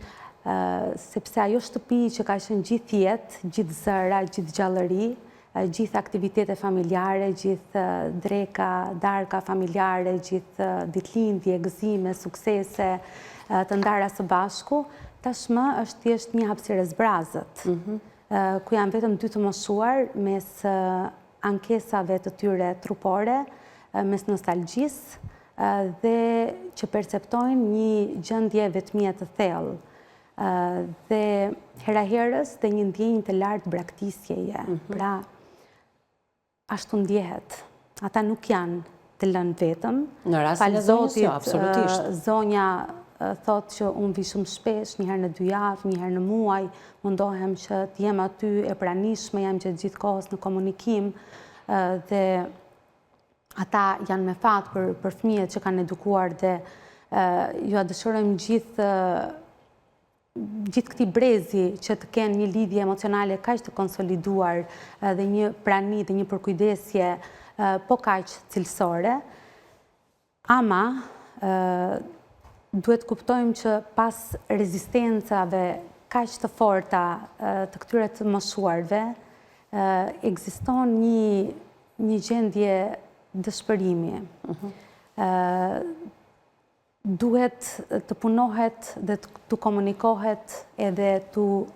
Sepse ajo shtëpi që ka qenë gjithë jetë, gjithë zëra, gjithë gjallëri, gjithë aktivitete familjare, gjithë dreka, darka familjare, gjithë ditëlindje, gëzime, suksese, të ndara së bashku, tashmë është thjesht një hapësirë e zbrazët, mhm. ku janë vetëm dy të moshuar mes ankesave të tyre trupore, mes nostalgjisë. dhe që perceptojnë një gjendje vetmie të thellë dhe hera-herës dhe një ndjenjë të lartë braktisjeje. Mhm. Pra, ashtu ndjehet. Ata nuk janë të lënë vetëm. Në rastin e zonjës, jo, absolutisht. Zonja thotë që unë vij shumë shpesh, një herë në dy javë, një herë në muaj, mundohem që të jem aty e pranishme, jam gjatë gjithë kohës në komunikim dhe ata janë me fat për, për fëmijët që kanë edukuar dhe jua dëshirojmë gjithë gjithë këtij brezi që të kenë një lidhje emocionale kaq të konsoliduar dhe një prani dhe një përkujdesje po kaq cilësore. Ama, duhet të kuptojmë që pas rezistencave kaq të forta të këtyre të moshuarve, ekziston një një gjendje dëshpërimi. Mhm. Duhet të punohet dhe t'u komunikohet edhe t'u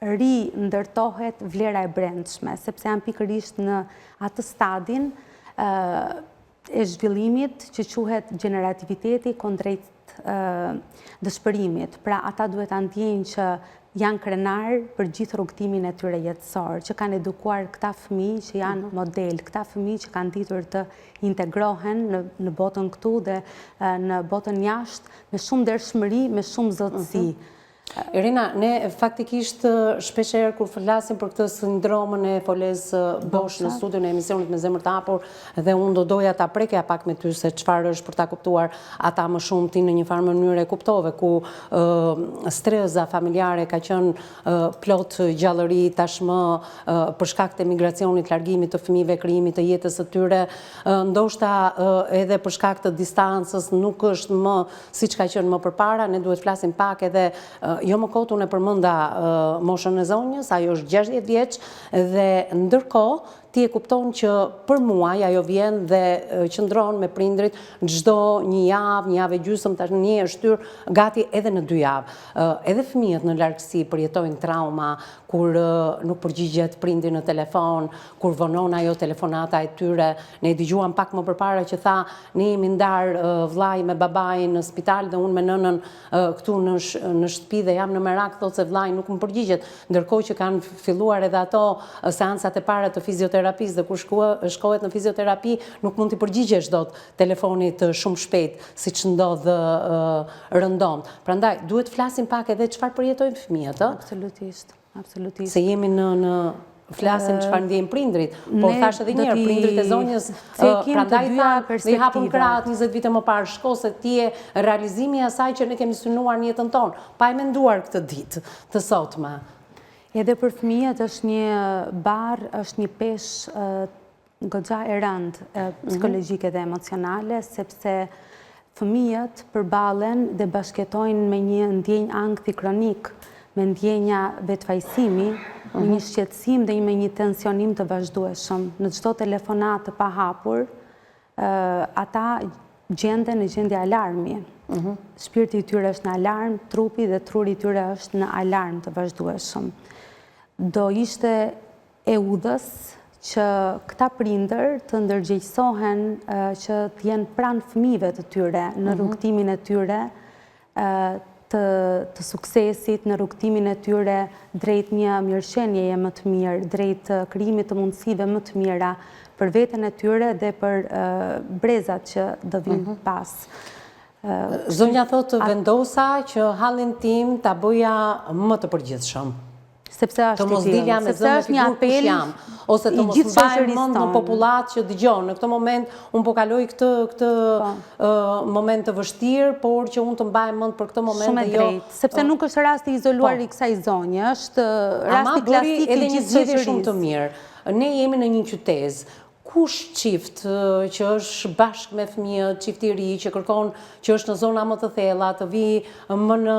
rindërtohet vlera e brendshme, sepse janë pikërisht në atë stadin e zhvillimit që quhet gjenerativiteti kundrejt dëshpërimit. Pra ata duhet ta ndjejnë që janë krenarë për gjithë rrugëtimin e tyre jetësor, që kanë edukuar këta fëmijë që janë mhm. model, këta fëmijë që kanë ditur të integrohen në, në botën këtu dhe në botën jashtë me shumë ndershmëri, me shumë zotësi. Mhm. Irina, ne faktikisht shpeshherë kur flasim për këtë sindromën e folesë bosh në studion e emisionit me zemër të hapur dhe unë do doja ta prekja pak me ty se çfarë është për ta kuptuar ata më shumë ti në një farë mënyre e kuptove ku strehëza familjare ka qenë plot gjallëri tashmë për shkak të emigracionit, largimit të fëmijëve, krijimit të jetës së tyre, ndoshta edhe për shkak të distancës nuk është më siç ka qenë më përpara, ne duhet flasim pak edhe jo më kot unë e përmenda moshën e zonjës, ajo është 60 vjeç dhe ndërkohë ti e kupton që për muaj ajo vjen dhe qëndron me prindrit çdo një javë, një javë e gjysmë, tani është shtyrë gati edhe në dy javë. Edhe fëmijët në largësi përjetojnë trauma kur nuk përgjigjet prindi në telefon, kur vonon ajo telefonata e tyre. Ne e dëgjuam pak më përpara që tha, ne jemi ndarë vllai me babain në spital dhe unë me nënën këtu në në shtëpi dhe jam në merak thotë se vllai nuk më përgjigjet. Ndërkohë që kanë filluar edhe ato seancat e para të fizioterapisë dhe kur shkohet në fizioterapi nuk mund t'i përgjigjesh dot telefonit shumë shpejt, siç ndodh rëndom. Prandaj, duhet të flasim pak edhe çfarë përjetojnë fëmijët, ë? Absolutisht, absolutisht. Se jemi në në flasim çfarë ndjejnë prindrit, por thashë edhe një herë, prindrit e zonjës, prandaj thanë, dhe i hapën krahët 20 vite më parë, shko se ti je realizimi i asaj që ne kemi synuar në jetën tonë, pa e menduar këtë ditë të sotme. Edhe për fëmijët është një barrë, është një peshë goxha e rëndë mhm. psikologjike dhe emocionale, sepse fëmijët përballen dhe bashkëjetojnë me një ndjenjë ankthi kronik, me ndjenja vetëfajësimi, me një mhm. shqetësim dhe me një tensionim të vazhdueshëm. Në çdo telefonatë të pahapur, ata gjenden në gjendje alarmi. Mhm. Shpirti i tyre është në alarm, trupi dhe truri i tyre është në alarm të vazhdueshëm. Do ishte e udhës që këta prindër të ndërgjegjësohen që të jenë pranë fëmijëve të tyre në mhm. rrugëtimin e tyre të, të suksesit, në rrugëtimin e tyre drejt një mirëqenieje më të mirë, drejt krijimit të mundësive më të mira për veten e tyre dhe për brezat që do vijnë mhm. pas. Zonja thotë vendosa që hallin tim ta bëja më të përgjithshëm. Sepse është i tillë, sepse është një apel jam, ose të mos mbahem mend në popullatë që dëgjon, në këtë moment unë po kaloj këtë këtë po. moment të vështirë, por që unë të mbahem mend për këtë moment Shumë e jo, drejtë, sepse nuk është rasti i izoluar po. i kësaj zonje, është rasti klasik i gjithë shoqërisë. Shumë të mirë. Ne jemi në një qytezë Kush çift që është bashkë me fëmijët, çift i ri që kërkon që është në zona më të thella, të vijë më në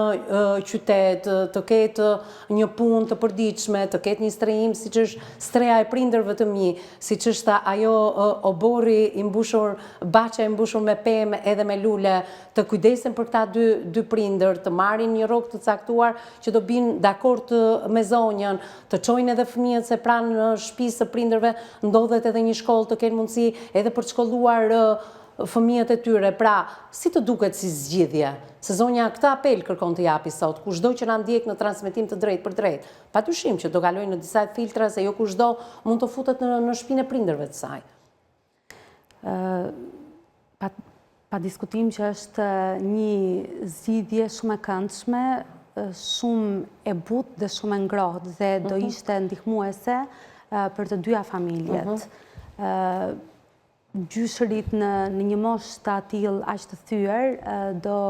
qytet, të ketë një punë të përditshme, të ketë një strehim siç është streha e prindërve të mi, siç është ajo oborri i mbushur, bahçe e mbushur me pemë edhe me lule, të kujdesen për këta dy dy prindër, të marrin një rrogë të caktuar që do bin dakord me zonjën, të çojnë edhe fëmijët se pranë shtëpisë së prindërve ndodhet edhe një shkollë të kenë mundësi edhe për të shkolluar. fëmijët e tyre. Pra, si të duket si zgjidhje? Se zonja këtë apel kërkon të japi sot, kushdo që na ndjek në transmetim të drejtpërdrejtë. Padyshim që do kalojë në disa filtra se jo kushdo mund të futet në në shpinë e prindërve të saj. Pa, pa diskutim që është një zgjidhje shumë e këndshme, shumë e butë dhe shumë e ngrohtë dhe do mhm. ishte ndihmuese për të dyja familjet. Mhm. Gjyshërit në në një moshë të atillë aq të thyer do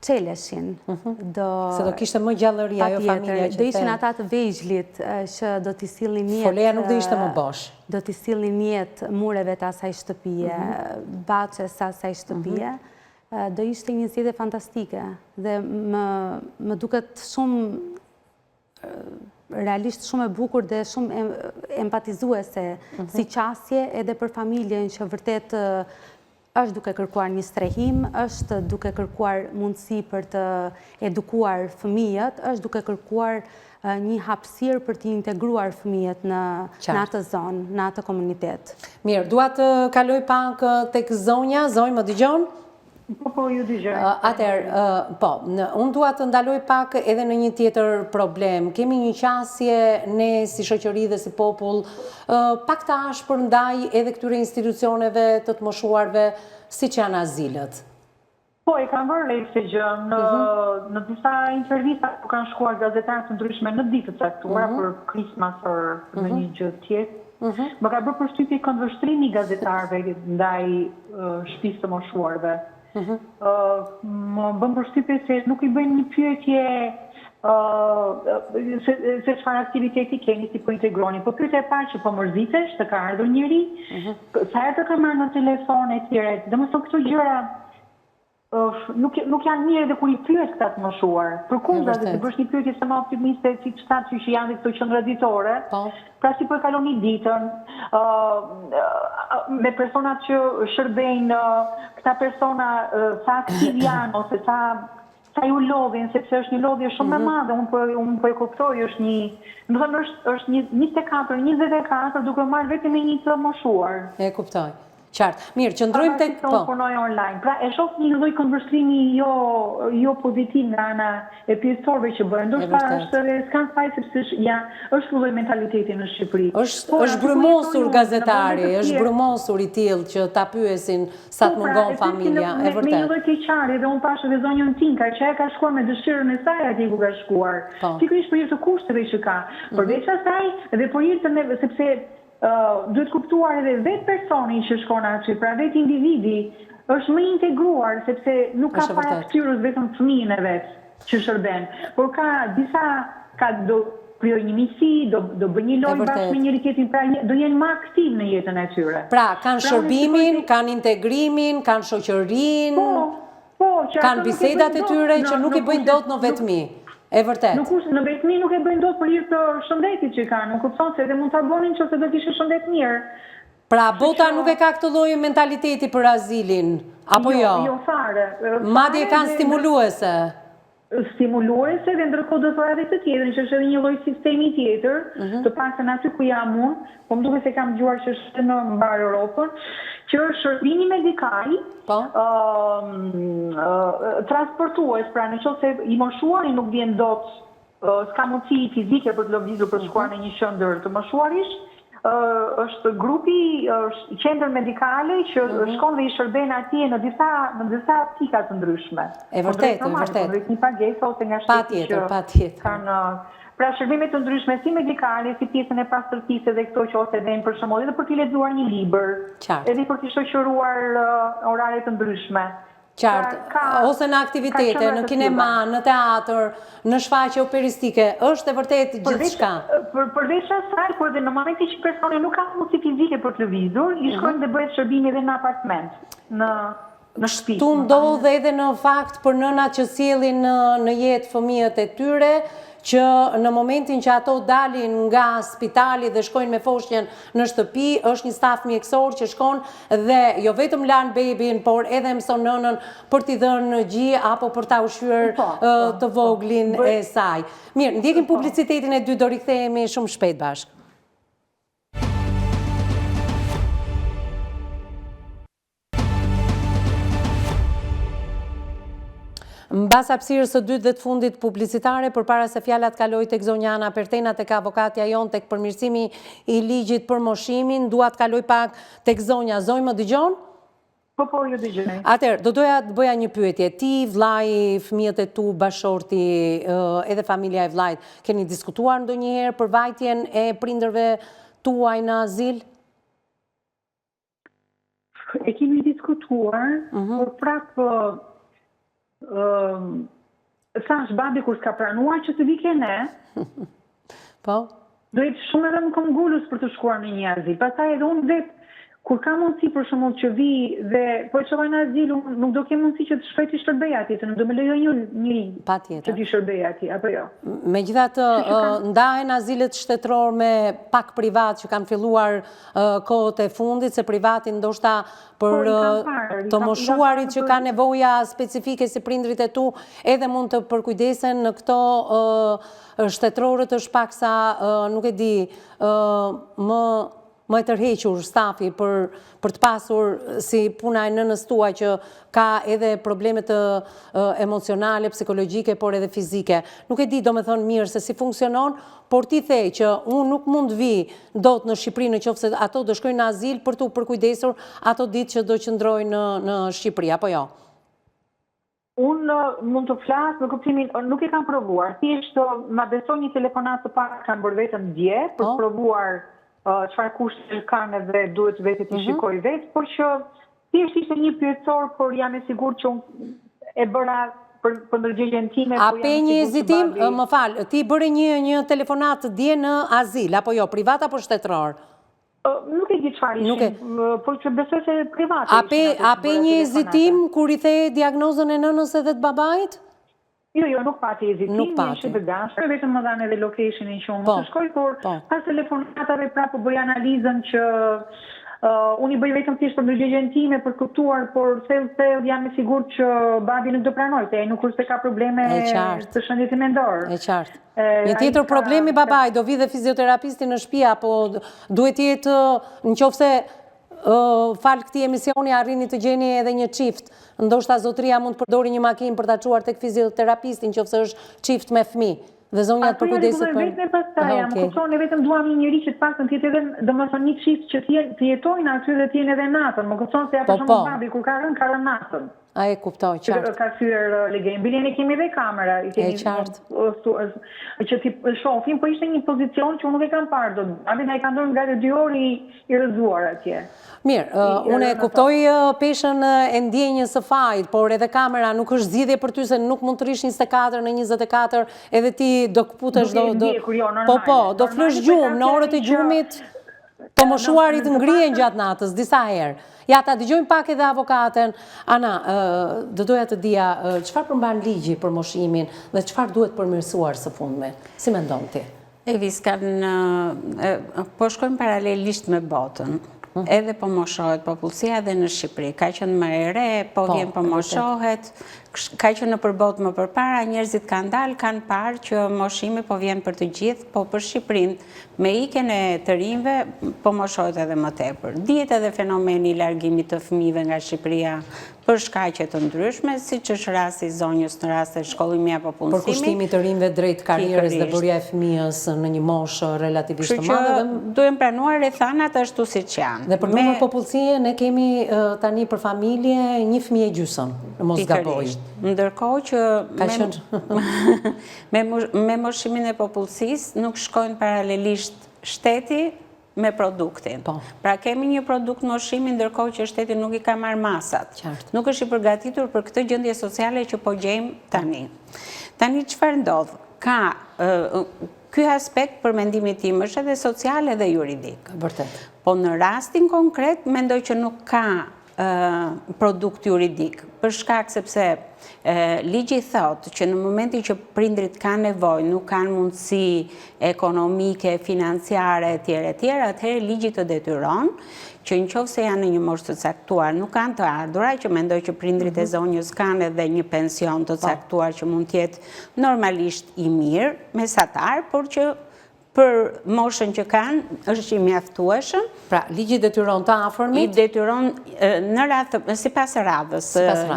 çeleshin. Mhm. Do Se do kishte më gjallëri ajo familja që Do ishin ata të vegjlit që do t'i sillnin jetë. Foleja nuk do ishte më bosh. Do t'i sillnin jetë mureve të asaj shtëpie, mhm. bahçes së asaj shtëpie. Mhm. Do ishte një zgjidhje fantastike dhe më më duket shumë realisht shumë e bukur dhe shumë empatizuese mhm. si qasje edhe për familjen që vërtet është duke kërkuar një strehim, është duke kërkuar mundësi për të edukuar fëmijët, është duke kërkuar një hapësirë për të integruar fëmijët në atë zonë, në atë komunitet. Mirë, dua të kaloj pak tek zonja, zonjë më dëgjon? Po, po, ju dëgjoj. Atëherë, po, unë dua të ndaloj pak edhe në një tjetër problem. Kemi një qasje ne si shoqëri dhe si popull, pak të ashpër ndaj edhe këtyre institucioneve të të moshuarve, siç janë azilët. Po, e kam vënë re këtë gjë në mhm. në disa intervista ku kanë shkuar gazetarë të ndryshme në ditë të caktuara mhm. për Christmas për mhm. ndonjë gjë tjetër. Më ka bërë përshtypje këndvështrimi i gazetarëve ndaj shtëpisë së moshuarve. Më bën përshtypje se nuk i bëjnë një pyetje se se çfarë aktiviteti keni, si po integroni. Po pyetja e parë që po mërzitesh, të ka ardhur njeri, sa herë të ka marrë në telefon etj. Domethënë këto gjëra nuk nuk janë mirë edhe kur i pyet këta të moshuar. Përkundrazi, të bësh një pyetje sa më optimiste, siç thatë ju që janë dhe këto qendra ditore. Po. Pra si po e kaloni ditën, ë me personat që shërbejnë, këta persona sa aktiv janë ose sa sa ju lodhin, sepse është një lodhje shumë e mhm. madhe, unë po unë po e kuptoj, është një, domethënë është është një 24, 24 duke marrë vetëm me një të moshuar. E kuptoj. Qartë. Mirë, qëndrojmë tek po. Unë punoj online. Pra e shoh një lloj këndvështrimi jo jo pozitiv nga ana e pyetësorëve që bëhen. Ndoshta është edhe s'kan faj sepse është ja, është ky lloj mentaliteti në Shqipëri. Është Por, është brumosur gazetari, është brumosur i tillë që ta pyesin sa të po, pra, mungon familja, e vërtetë. Me një lloj keqardhje dhe unë pashë edhe zonjën Tinka që ajo ka shkuar me dëshirën e saj atje ku ka shkuar. Po. Pikërisht për hir të kushteve që ka. Mhm. Përveç asaj dhe për hir të sepse Duhet kuptuar edhe vetë personi që shkon aty, pra vetë individi është më i integruar sepse nuk ka para fytyrës vetëm fëmijën e vet që shërben, por ka disa ka do krijojë një miqësi, do do bëjë një lojë bashkë me njëri tjetrin, pra do jenë më aktiv në jetën e tyre. Pra, kanë pra, shërbimin, kanë integrimin, kanë shoqërinë. Po, Po, që Kanë bisedat e tyre që nuk i bëjnë dot në vetmi. E vërtetë. Nuk është në vetmi nuk e bëjnë dot për hir të shëndetit që kanë, nuk kupton se edhe mund ta bënin nëse do kishin shëndet mirë. Pra bota nuk e ka këtë lloj mentaliteti për azilin, apo jo? Jo, jo fare. Madje e kanë stimuluese. Stimuluese dhe ndërkohë do thoja edhe këtë tjetrën që është edhe një lloj sistemi tjetër, mhm. të paktën aty ku jam unë, po më duket se kam dëgjuar që është në mbarë Europën, që është shërbimi medikal, po. transportues, pra në qoftë se i moshuari nuk vjen dot, s'ka mundësi fizike për të lëvizur për të shkuar mhm. në një qendër të moshuarish, është grupi, është qendër medikale që mm -hmm. shkon dhe i shërben atje në disa në disa pika të ndryshme. E vërtetë, e vërtetë. Kundrejt një pagesë ose nga shteti patjetër, patjetër. Kanë pra shërbime të ndryshme si medikale, si pjesën e pastërtisë edhe këto që ose vjen për shembull edhe për t'i lexuar një libër, edhe për t'i shoqëruar uh, orare të ndryshme. Qartë, ose në aktivitete, në kinema, në teatër, në shfaqje operistike, është e vërtetë gjithçka. Përveç asaj, por dhe në momentin që personi nuk ka mundësi fizike për të lëvizur, i mhm. shkojnë dhe bëhet shërbimi edhe në apartment, në në shtëpi. Kështu ndodh edhe në fakt për nënat që sjellin në në jetë fëmijët e tyre, që në momentin që ato dalin nga spitali dhe shkojnë me foshnjën në shtëpi, është një staf mjekësor që shkon dhe jo vetëm lan bebin, por edhe mëson nënën për t'i dhënë gji apo për ta ushqyer po, po, të po. voglin e saj. Mirë, ndjekim publicitetin e dytë, do rikthehemi shumë shpejt bashkë. Mbas hapësirës së dytë dhe të fundit publicitare, përpara se fjala të kalojë tek zonja Ana Pertena, tek avokatja jonë, tek përmirësimi i ligjit për moshimin, dua të kaloj pak tek zonja. Zonjë, më dëgjon? Po, po, ju dëgjoj. Atëherë, do doja të bëja një pyetje. Ti, vllai, fëmijët e tu, bashkëshorti, edhe familja e vllait, keni diskutuar ndonjëherë për vajtjen e prindërve tuaj në azil? E kemi diskutuar, mhm. por prapë thashë babi kur s'ka pranuar që të vijë ke ne. Po? Do jetë shumë edhe më këmbëngulës për të shkuar në një azil. Pastaj edhe unë vetë, kur ka mundësi për shembull që vij dhe po e çova në azil, unë nuk do kem mundësi që të shkoj të shërbej atje, se nuk do më lejojë një njeri që të shërbej atje, apo jo. Megjithatë, ndahen azilet shtetëror me pak privat që kanë filluar kohët e fundit, se privati ndoshta për po, të moshuarit që kanë nevoja specifike si prindërit e tu, edhe mund të përkujdesen në këto shtetërorët është paksa, nuk e di, më më e tërhequr stafi për për të pasur si puna e nënës tuaj që ka edhe probleme të emocionale, psikologjike, por edhe fizike. Nuk e di domethënë mirë se si funksionon, por ti the që unë nuk mund të vij dot në Shqipëri në qoftë se ato do shkojnë në azil për t'u përkujdesur ato ditë që do qëndrojnë në në Shqipëri, apo jo? Unë mund të flas në kuptimin, nuk e kam provuar, thjesht ma beso një telefonatë të parë kam bërë vetëm dje për të po. provuar çfarë kushte kanë edhe duhet vetë t'i mhm. shikoj vetë, por që thjesht ishte një pyetësor, por jam e sigurt që unë e bëra për për ndërgjegjen time, A po pe një hezitim, më fal, ti bëre një një telefonatë dje në azil apo jo, privat apo shtetëror? Nuk e di çfarë ishin, por që besoj se private ishin. A pe, a pe një hezitim kur i the diagnozën e nënës edhe të babait? Jo, jo, nuk pati hezitim, nuk pati. Ishin të gatshme, vetëm më dhanë edhe locationin që unë po, të shkoj, por po. pas telefonatave prapë po bëj analizën që uh, unë i bëj vetëm thjesht për ndërgjegjen time, për të kuptuar, por thellë thellë jam e sigurt që babi nuk do pranojë, se ai nuk është se ka probleme të shëndetit mendor. E qartë. Një tjetër problem i babait, do vijë dhe fizioterapisti në shtëpi apo duhet të jetë në qoftë se falë këtij emisioni arrini të gjeni edhe një çift. Ndoshta zotëria mund të përdori një makinë për ta çuar tek fizioterapisti në qoftë se është çift me fëmijë. Dhe zonja të përkujdeset për. Vetëm pastaj, më kupton, ne vetëm duam një njeri që të paktën të jetë edhe, domethënë një çift që të jenë të jetojnë aty dhe të jenë edhe natën. Më kupton se ja për po, shembull po. babi kur ka rënë, ka rënë natën. A e kuptoj, qartë. Ka thyer legenin. Bile ne kemi edhe kamera, i kemi e qartë. Që t'i shohim, po ishte një pozicion që unë nuk e kam parë dot. Babin ai ka ndenjur gati dy orë i, i rrëzuar atje. Mirë, unë e kuptoj peshën e ndjenjës së fajit, por edhe kamera nuk është zgjidhje për ty se nuk mund të rrish 24 në 24 edhe ti do këputesh do do jo, Po po, do flësh po gjumë në orët e gjumit. Të moshuarit ngrihen gjatë natës, disa herë. Ja, ta dëgjojmë pak edhe avokaten. Ana, do doja të dija, çfarë përmban ligji për moshimin dhe çfarë duhet përmirësuar së fundmi? Si mendon ti? Evis, kanë, po shkojmë paralelisht me botën. Mhm. Edhe po moshohet popullsia edhe në Shqipëri. Ka qenë më e re, po, po vjen po moshohet. Ka qenë nëpër botë më përpara, njerëzit kanë dalë, kanë parë që moshimi po vjen për të gjithë, po për Shqipërinë Me ikjen e të rinjve, po moshohet edhe më tepër. Dihet edhe fenomeni i largimit të fëmijëve nga Shqipëria për shkaqe të ndryshme, siç është rasti i zonjës në raste shkollimi apo punësimi. Përkushtimi i të rinjve drejt karrierës dhe bërja e fëmijës në një moshë relativisht të madhe dhe. Kështu që duhen pranuar rrethanat ashtu siç janë. Dhe për numër popullsie ne kemi tani për familje një fëmijë e gjysmë, në mos gaboj. Pikërisht. Ndërkohë që Ka qenë Me me moshimin e popullsisë nuk shkojnë paralelisht shteti me produktin. Po. Pra kemi një produkt moshimi ndërkohë që shteti nuk i ka marrë masat. Qartë. Nuk është i përgatitur për këtë gjendje sociale që po gjejmë tani. Tani çfarë ndodh? Ka ky aspekt për mendimin tim është edhe social edhe juridik. Vërtet. Po në rastin konkret mendoj që nuk ka produkt juridik, për shkak sepse ligji thotë që në momentin që prindërit kanë nevojë, nuk kanë mundësi ekonomike, financiare, etj, etj, atëherë ligji të detyron që në qoftë se janë në një moshë të caktuar, nuk kanë të ardhura, që mendoj që prindërit e mhm. zonjës kanë edhe një pension të po. caktuar që mund të jetë normalisht i mirë, mesatar, por që. Për moshën që kanë, është i mjaftueshëm. Pra, ligji detyron të afërmit? I detyron në radhë, sipas radhës,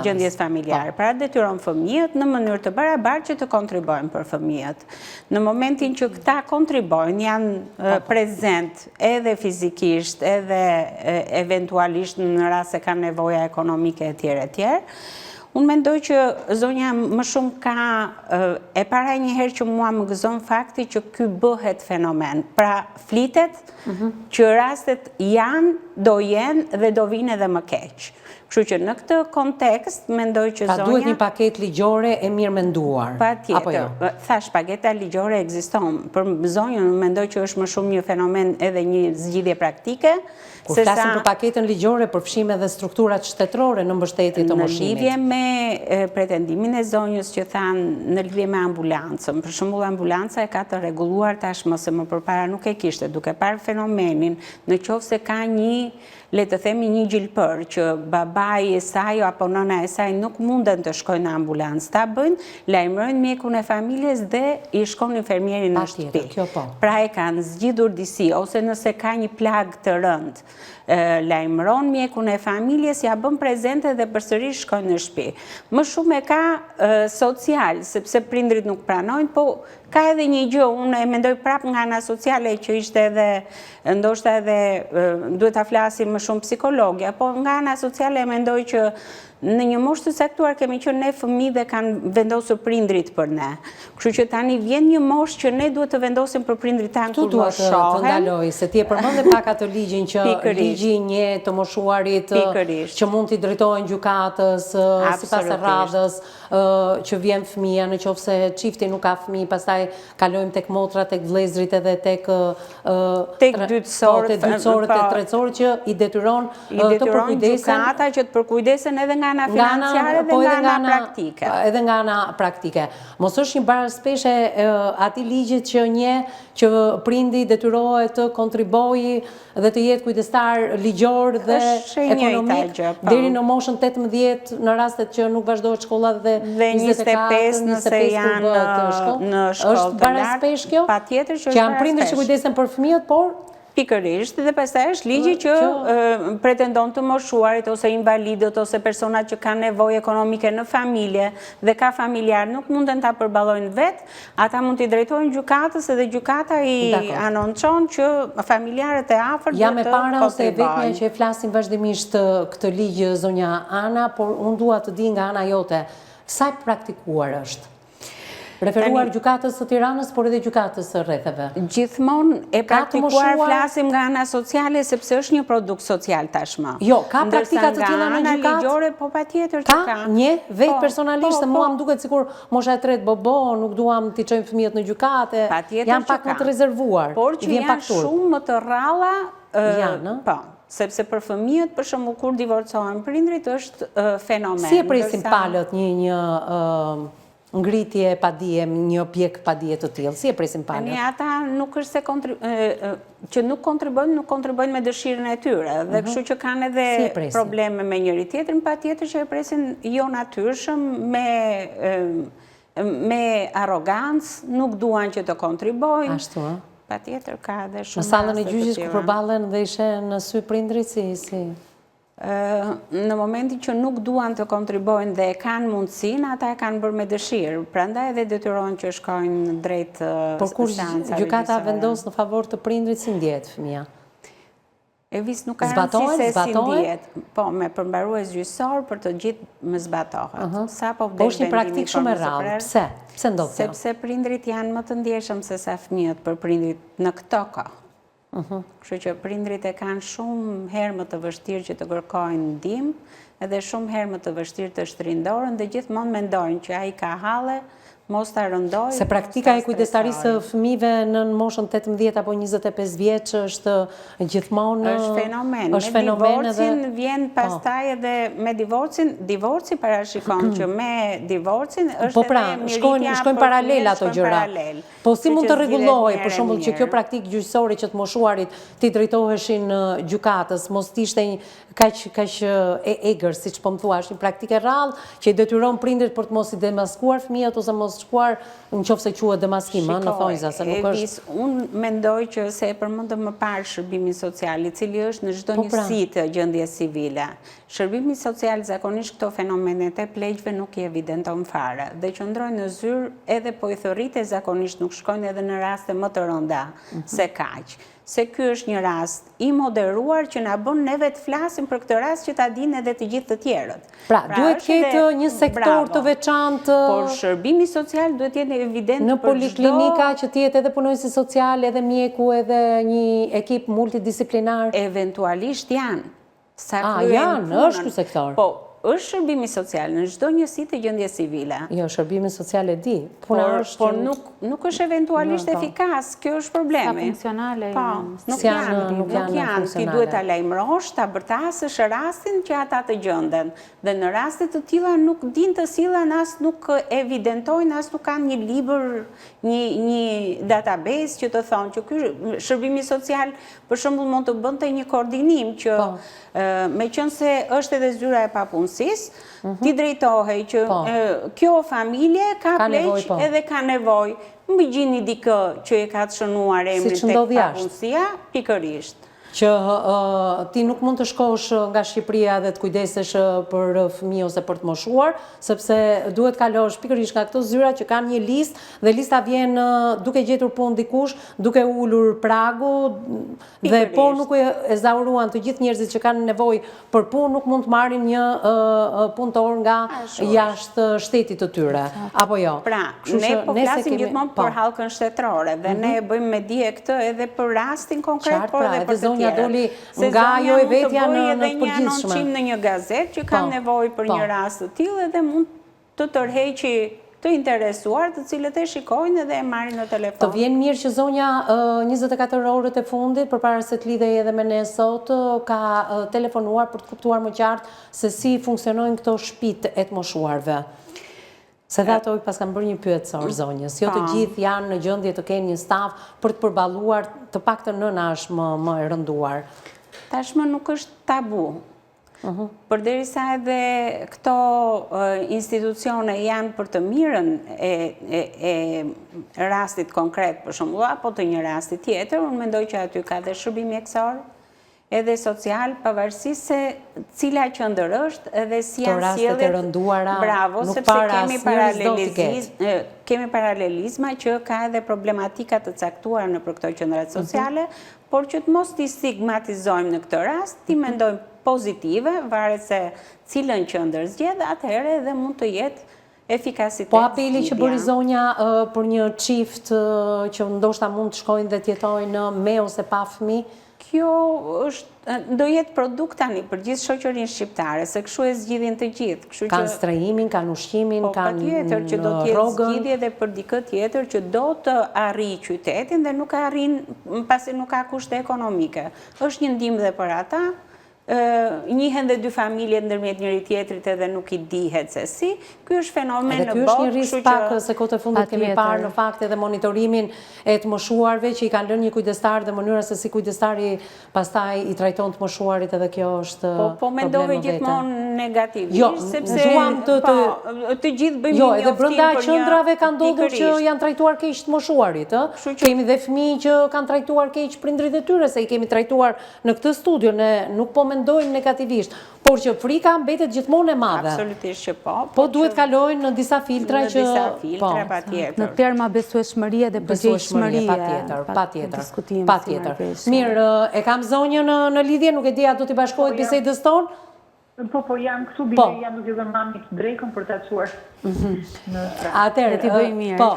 gjendjes familjare. Po. Pra, detyron fëmijët në mënyrë të barabartë që të kontribuojnë për fëmijët. Në momentin që këta kontribuojnë, janë po, po. prezent edhe fizikisht, edhe eventualisht në rast se kanë nevoja ekonomike e tjerë e tjerë, Unë mendoj që zonja më shumë ka e para një herë që mua më gëzon fakti që ky bëhet fenomen. Pra flitet mhm. që rastet janë, do jenë dhe do vinë edhe më keq. Kështu që në këtë kontekst mendoj që pra, zonja... Pra duhet një paketë ligjore e mirëmenduar. Patjetër. Jo? Thashë, paketa ligjore ekziston. Për zonjën mendoj që është më shumë një fenomen edhe një zgjidhje praktike. Kur flasim për paketën ligjore, përfshijmë edhe strukturat shtetërore në mbështetje të moshimit. Në lidhje me pretendimin e zonjës që tha në lidhje me ambulancën, për shembull ambulanca e ka të rregulluar tashmë se më përpara nuk e kishte, duke parë fenomenin, në qoftë se ka një, le të themi një gjilpërë që babai i saj apo nëna e saj nuk munden të shkojnë në ambulancë, ta bëjnë, lajmërojnë mjekun e familjes dhe i shkon infermieri në shtëpi. Po. Pra e kanë zgjidhur disi, ose nëse ka një plagë të rëndë, lajmëron mjekun e familjes, ia bën prezente dhe përsëri shkojnë në shtëpi. Më shumë e ka social, sepse prindërit nuk pranojnë, po ka edhe një gjë, unë e mendoj prapë nga ana sociale që ishte edhe, ndoshta edhe duhet ta flasim më shumë psikologja, po nga ana sociale e mendoj që Në një moshë të caktuar kemi qenë ne fëmijë dhe kanë vendosur prindërit për ne. Kështu që tani vjen një moshë që ne duhet të vendosim për prindërit tanë kur moshohen. Këtu dua të ndaloj, se ti e përmende pak atë ligjin që ligji njeh të moshuarit që mund t'i drejtohen gjykatës sipas radhës që vjen fëmija në qoftë se çifti nuk ka fëmijë, pastaj kalojmë tek motrat, tek vëllezërit edhe tek tek dytësorët, po, tek dytësorët, tek po. treqsorët që i detyron I detyron gjykata që të përkujdesen edhe nga ana financiare dhe po nga ana praktike. Edhe nga ana praktike. Mos është një baraspeshë e atij ligjit që njeh që prindi detyrohet të kontribuojë dhe të jetë kujdestar ligjor dhe ekonomik po. deri në moshën 18 në rastet që nuk vazhdohet shkolla dhe 24, 25 kur bëhet shkollë. Është baraspeshë kjo? Patjetër që është baraspeshë. Që janë prindër që kujdesen për fëmijët, por Pikërisht, dhe pastaj është ligji që pretendon të moshuarit ose invalidët ose personat që kanë nevojë ekonomike në familje dhe ka familjarë nuk munden ta përballojnë vetë, ata mund t'i drejtohen gjykatës edhe gjykata i anoncon që familjarët e afërt duhet të kontribuojnë. Jam e para ose e vetmja që e flasim vazhdimisht këtë ligj zonja Ana, por unë dua të di nga ana jote, sa e praktikuar është? Referuar gjykatës së Tiranës, por edhe gjykatës së rretheve. Gjithmonë e praktikuar flasim nga ana sociale, sepse është një produkt social tashmë. Jo, ka praktika të tilla në gjykatë? Ndërsa nga ana ligjore, po patjetër që ka. Ka, një, vetë po, personalisht, po, se mua po. më duket sikur mosha e tretë bobo, nuk duam t'i çojmë fëmijët në gjykatë, janë pak më të rezervuar. Por që janë shumë më të rralla, janë, po sepse për fëmijët, për shembull, kur divorcohen prindërit është fenomen. Si e presin palët një një ngritje padie, një objekt padie të tillë? Si e presin palët? Tani ata nuk është se që nuk kontribuojnë, nuk kontribuojnë me dëshirën e tyre dhe mhm. kështu që kanë edhe probleme me njëri-tjetrin, patjetër që e presin jo natyrshëm me me arrogancë, nuk duan që të kontribuojnë. Ashtu, ë? Patjetër ka edhe shumë Në sallën e gjyqit ku përballen dhe i sheh në sy prindërit si si Në momentin që nuk duan të kontribuojnë dhe e kanë mundësinë, ata e kanë bërë me dëshirë, prandaj edhe detyrohen që shkojnë drejt seancave Por kur gjykata vendos në favor të prindrit, si ndjehet fëmija? Evis nuk ka rëndësi se si ndihet. Po, me përmbarues gjyqësor për të gjithë më zbatohet. Sapo po është një praktikë shumë e rrallë. Pse? Pse ndodh kjo? Sepse prindërit janë më të ndjeshëm se sa fëmijët për prindërit në këto kohë. Kështu që prindërit e kanë shumë herë më të vështirë që të kërkojnë ndihmë, edhe shumë herë më të vështirë të shtrijnë dorën dhe gjithmonë mendojnë që ai ka halle, mos ta rëndoj. Se praktika e kujdestarisë së fëmijëve nën moshën 18 apo 25 vjeç është gjithmonë është fenomen. Është fenomen edhe me divorcin vjen po. pastaj edhe me divorcin, divorci parashikon që me divorcin është po pra, edhe shkojnë shkojnë paralel ato gjëra. Po si mund të rregullohej, për shembull, që kjo praktikë gjyqësore që të moshuarit t'i drejtoheshin gjykatës, mos të ishte kaq kaq e egër, siç po më thua, është një praktikë e rrallë që i detyron prindërit për të mos i demaskuar fëmijët ose mos shkuar në qoftë se quhet demaskim, ëh, në thonjza, se nuk është. Evis, unë mendoj që se e përmendëm më parë shërbimin social, i cili është në çdo po pra. njësi të gjendjes civile. Shërbimi social zakonisht këto fenomenet e pleqve nuk i evidenton fare dhe qëndrojnë në zyrë edhe po i thërrite zakonisht nuk shkojnë edhe në raste më të rënda se kaq. Se ky është një rast i moderuar që na bën neve të flasim për këtë rast që ta dinë edhe të gjithë të tjerët. Pra, pra duhet të ketë një sektor të veçantë Por shërbimi social duhet të jetë evident për çdo Në poliklinika që të jetë edhe punonjësi social, edhe mjeku, edhe një ekip multidisciplinar. Eventualisht janë. Sa kryejnë janë, punën. është ky sektor. Po, është shërbimi social në çdo njësi të gjendjes civile. Jo, shërbimi social e di. Puna është por nuk nuk është eventualisht po. efikas, kjo është problemi. Sa funksionale po, janë. Nuk janë, nuk janë, Ti duhet ta lajmërosh, ta bërtasësh rastin që ata të gjenden. Dhe në raste të tilla nuk dinë të sillen, as nuk evidentojnë, as nuk kanë një libër, një një database që të thonë që ky shërbimi social Për shembull mund të bënte një koordinim që po. meqenëse është edhe zyra e papunësisë, mhm. t'i drejtohej që po. kjo familje ka pleq po. edhe ka nevojë. Më gjini dikë që e ka të shënuar emrin tek papunësia, pikërisht. Që ti nuk mund të shkosh nga Shqipëria dhe të kujdesesh për fëmijë ose për të moshuar, sepse duhet kalosh pikërisht nga këto zyra që kanë një listë dhe lista vjen duke gjetur punë dikush, duke ulur pragu dhe po nuk e ezauruan të gjithë njerëzit që kanë nevojë për punë, nuk mund të marrin një punëtor nga jashtë shtetit të tyre, apo jo? Pra, ne po flasim gjithmonë për po. hallkën shtetërore dhe ne mhm. e bëjmë me dije këtë edhe për rastin konkret, por pra, edhe për të tjerët. Doli nga ajo e vetja në të përgjithshme. Një anoncim në një gazetë që kanë po, nevojë për po. një rast të tillë edhe mund të tërheqi të interesuar të cilët e shikojnë edhe e marrin në telefon. Të vjen mirë që zonja 24 orët e fundit, përpara se të lidhej edhe me ne sot, ka telefonuar për të kuptuar më qartë se si funksionojnë këto shpitë e të moshuarve. Se dhe ato i paskam bërë një pyetësor zonjës. Jo të po. gjithë janë në gjendje të kenë një staf për të përballuar, të paktën nëna është më, më e rënduar. Tashmë nuk është tabu. Mhm. Përderisa edhe këto institucione janë për të mirën e, e, e rastit konkret, për shembull, apo të një rasti tjetër, unë mendoj që aty ka dhe shërbim mjekësor, edhe social, pavarësisht se cila qendër është edhe si janë sjelljet. Rastet e rënduara, bravo, nuk sepse kemi paralelizm, kemi paralelizma që ka edhe problematika të caktuara nëpër këto qendrat mhm. sociale, por që të mos t'i stigmatizojmë në këtë rast, t'i mhm. mendojmë pozitive, varet se cilën qendër zgjedh, atëherë edhe mund të jetë efikasitet Po apeli që bëri zonja për një çift që ndoshta mund të shkojnë dhe të jetojnë me ose pa fëmijë? Kjo është, do jetë produkt tani për gjithë shoqërinë shqiptare, se kështu e zgjidhin të gjithë. Kështu që kanë strehimin, kanë ushqimin, po, kanë rrogën. Patjetër që do të jetë zgjidhje edhe për dikë tjetër që do të arrijë qytetin dhe nuk arrin pasi nuk ka kushte ekonomike. Është një ndihmë dhe për ata, njihen dhe dy familjet ndërmjet njëri tjetrit edhe nuk i dihet se si. Ky është fenomen në botë, kështu që... Edhe ky është një risk pak, se kohët e fundit kemi parë në fakt edhe monitorimin e të moshuarve që i kanë lënë një kujdestar dhe mënyra se si kujdestari pastaj i trajton të moshuarit edhe kjo është po, po mendove gjithmonë negativisht, jo, sepse duam të, të, po, të gjithë bëjmë jo, një edhe brenda qendrave ka ndodhur që janë trajtuar keq të moshuarit, ë? Kemi dhe fëmijë që kanë trajtuar keq prindërit e tyre, se i kemi trajtuar Në këtë studio ne nuk po mendojmë negativisht, por që frika mbetet gjithmonë e madhe. Absolutisht që po. Po duhet kalojnë në disa filtra që... Në disa filtra, po. patjetër. Në terma besueshmërie dhe përgjegjshmërie. Patjetër, patjetër. Patjetër. Mirë, e kam zonjën në lidhje, nuk e di a do t'i bashkohet po, bisedës tonë? Po, po, jam këtu, bile po. jam duke dhënë mamit drekën për ta çuar. Mhm. Atëherë, t'i bëj mirë. Po,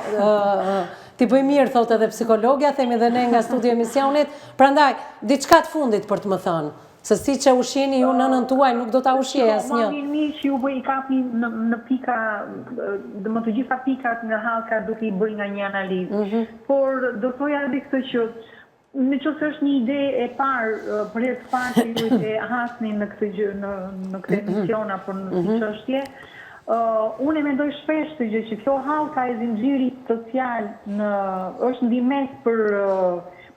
t'i bëj mirë, thotë edhe psikologja, themi dhe ne nga studio e emisionit. Prandaj, diçka të fundit për të më thënë, se siç e ushqeni ju nënën tuaj, nuk do ta ushqejë asnjë. Më vjen mirë që ju po i kapni në, në pika, në të gjitha pikat nga hallka duke i bërë nga një analizë. Mhm. Por, do thoja edhe këtë që Në qoftë se është një ide e parë, për herë të parë që ju e hasni në këtë gjë, në në këtë emision apo në këtë mhm. çështje, Unë e mendoj shpesh këtë gjë që kjo hallka e zinxhirit social në është ndihmesë për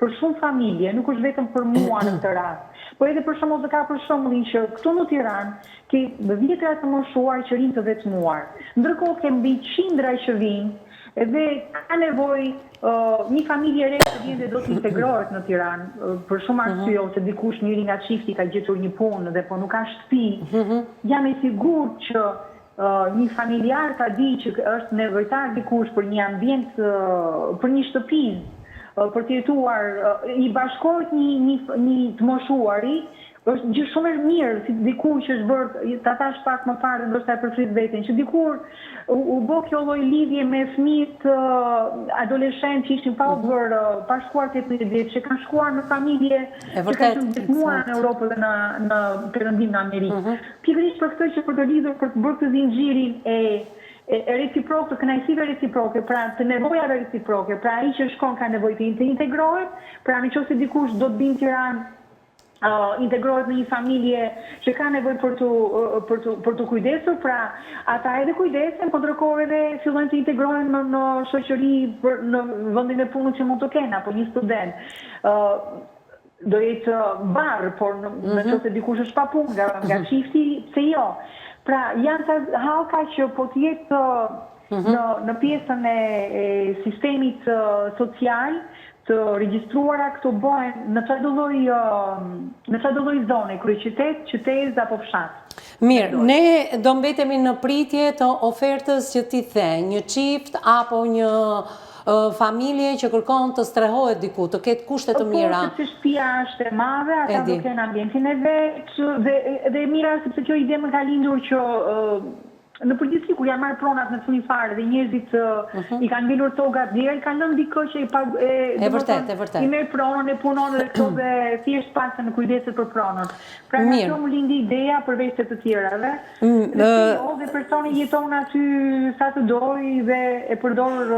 për shumë familje, nuk është vetëm për mua në këtë rast. Po edhe për shembull të ka për shembullin që këtu në Tiranë ke dhjetëra të moshuar që rrinë të vetmuar. Ndërkohë ke mbi qindra që vijnë dhe ka nevojë një familje e re që vjen dhe do të integrohet në Tiranë për shumë arsye ose dikush njëri nga çifti ka gjetur një punë dhe po nuk ka shtëpi. Jam e sigurt që një familjar ta di që është nevojtar dikush për një ambient, për një shtëpi, për të jetuar, i bashkohet një një një të moshuari, është gjë shumë e mirë, si dikur që është bërë, ta thash pak më parë dhe ndoshta e përsëris veten, që dikur u, u bë kjo lloj lidhje me fëmijët adoleshentë që ishin pa u bërë, pa shkuar 18 vjeç, që kanë shkuar në familje që kanë qenë vetmuar në Europë dhe në në Perëndim në Amerikë. Pikërisht për këtë që për të lidhur, për të bërë këtë zinxhirin e e reciprok, të kënaqësive reciproke, pra të nevojave reciproke, pra ai që shkon ka nevojë të integrohet, pra në qoftë se dikush do të vijë në Tiranë, integrohet në një familje që ka nevojë për t'u për t'u për t'u kujdesur, pra ata edhe kujdesen, po ndërkohë edhe fillojnë të integrohen në në shoqëri për në vendin e punës që mund të kenë apo një student. Ë do jetë barrë, por në, mm -hmm. qoftë se dikush është pa punë nga nga mhm. çifti, pse jo? Pra janë ca hallka që po të jetë mm -hmm. në në pjesën e, e sistemit social të regjistruara këto bëhen në çfarëdo lloj në çfarëdo lloj zone, kryeqytet, qytezë apo fshat. Mirë, ne do mbetemi në pritje të ofertës që ti the, një çift apo një familje që kërkon të strehohet diku, të ketë kushte të mira. Po, sepse shtëpia është e madhe, ata do kenë ambientin e vet dhe dhe e mira sepse kjo ide më ka lindur që Në përgjithësi kur janë marrë pronat në fillim fare dhe njerëzit mhm. i kanë ngelur togat djerrë, kanë lënë dikë që i pag e, e vërtetë, e vërtetë. I merr pronën, e punon dhe këto dhe thjesht pak se në kujdeset për pronën. Pra nga kjo më lindi ideja përveç se të tjerave. Mm, dhe jo, dhe personi jeton aty sa të dojë dhe e përdor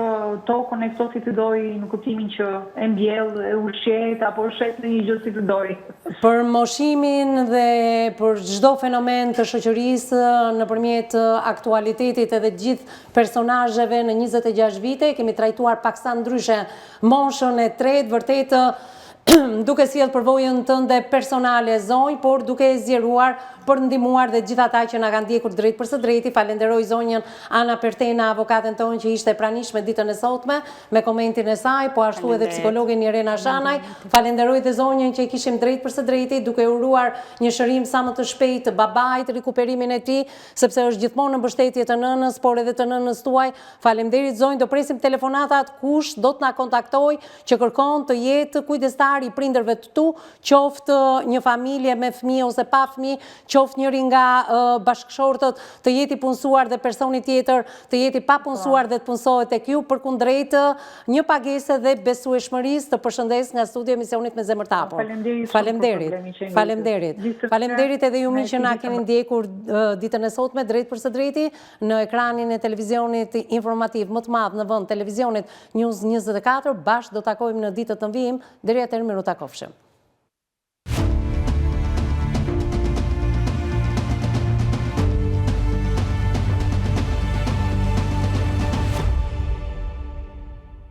tokën e këto si të dojë në kuptimin që e mbjell, e ushqet apo shet në një gjë si të dojë. Për moshimin dhe për çdo fenomen të shoqërisë nëpërmjet aktualitetit edhe gjithë personazheve në 26 vite, kemi trajtuar paksa ndryshe moshën e tretë, vërtet duke sjellë përvojën tënde personale zonjë, por duke e zgjeruar për ndihmuar dhe gjithë ata që na kanë ndjekur drejtpërsëdrejti, falenderoj zonjën Ana Pertena, avokaten tonë që ishte e pranishme ditën e sotme, me komentin e saj, po ashtu edhe psikologen Irena Shanaj, falenderoj dhe zonjën që e kishim drejtpërsëdrejti, duke uruar një shërim sa më të shpejtë të babait, rikuperimin e tij, sepse është gjithmonë në mbështetje të nënës, por edhe të nënës tuaj. Faleminderit zonjë, do presim telefonatat kush do të na kontaktojë që kërkon të jetë kujdestar i prindërve të tu, qoftë një familje me fëmijë ose pa fëmijë, qoftë njëri nga bashkëshortët të jetë i punësuar dhe personi tjetër të jetë i papunësuar dhe të punësohet tek ju përkundrejt një pagese dhe besueshmërisë të përshëndes nga studio e emisionit me zemër të hapur. Faleminderit. Faleminderit. Faleminderit edhe ju miq që na keni ndjekur ditën e sotme drejtpërsëdrejti në ekranin e televizionit informativ më të madh në vend, televizionit News 24, bashkë do takojmë në ditët në vijim, deri atëherë mirutakofshim.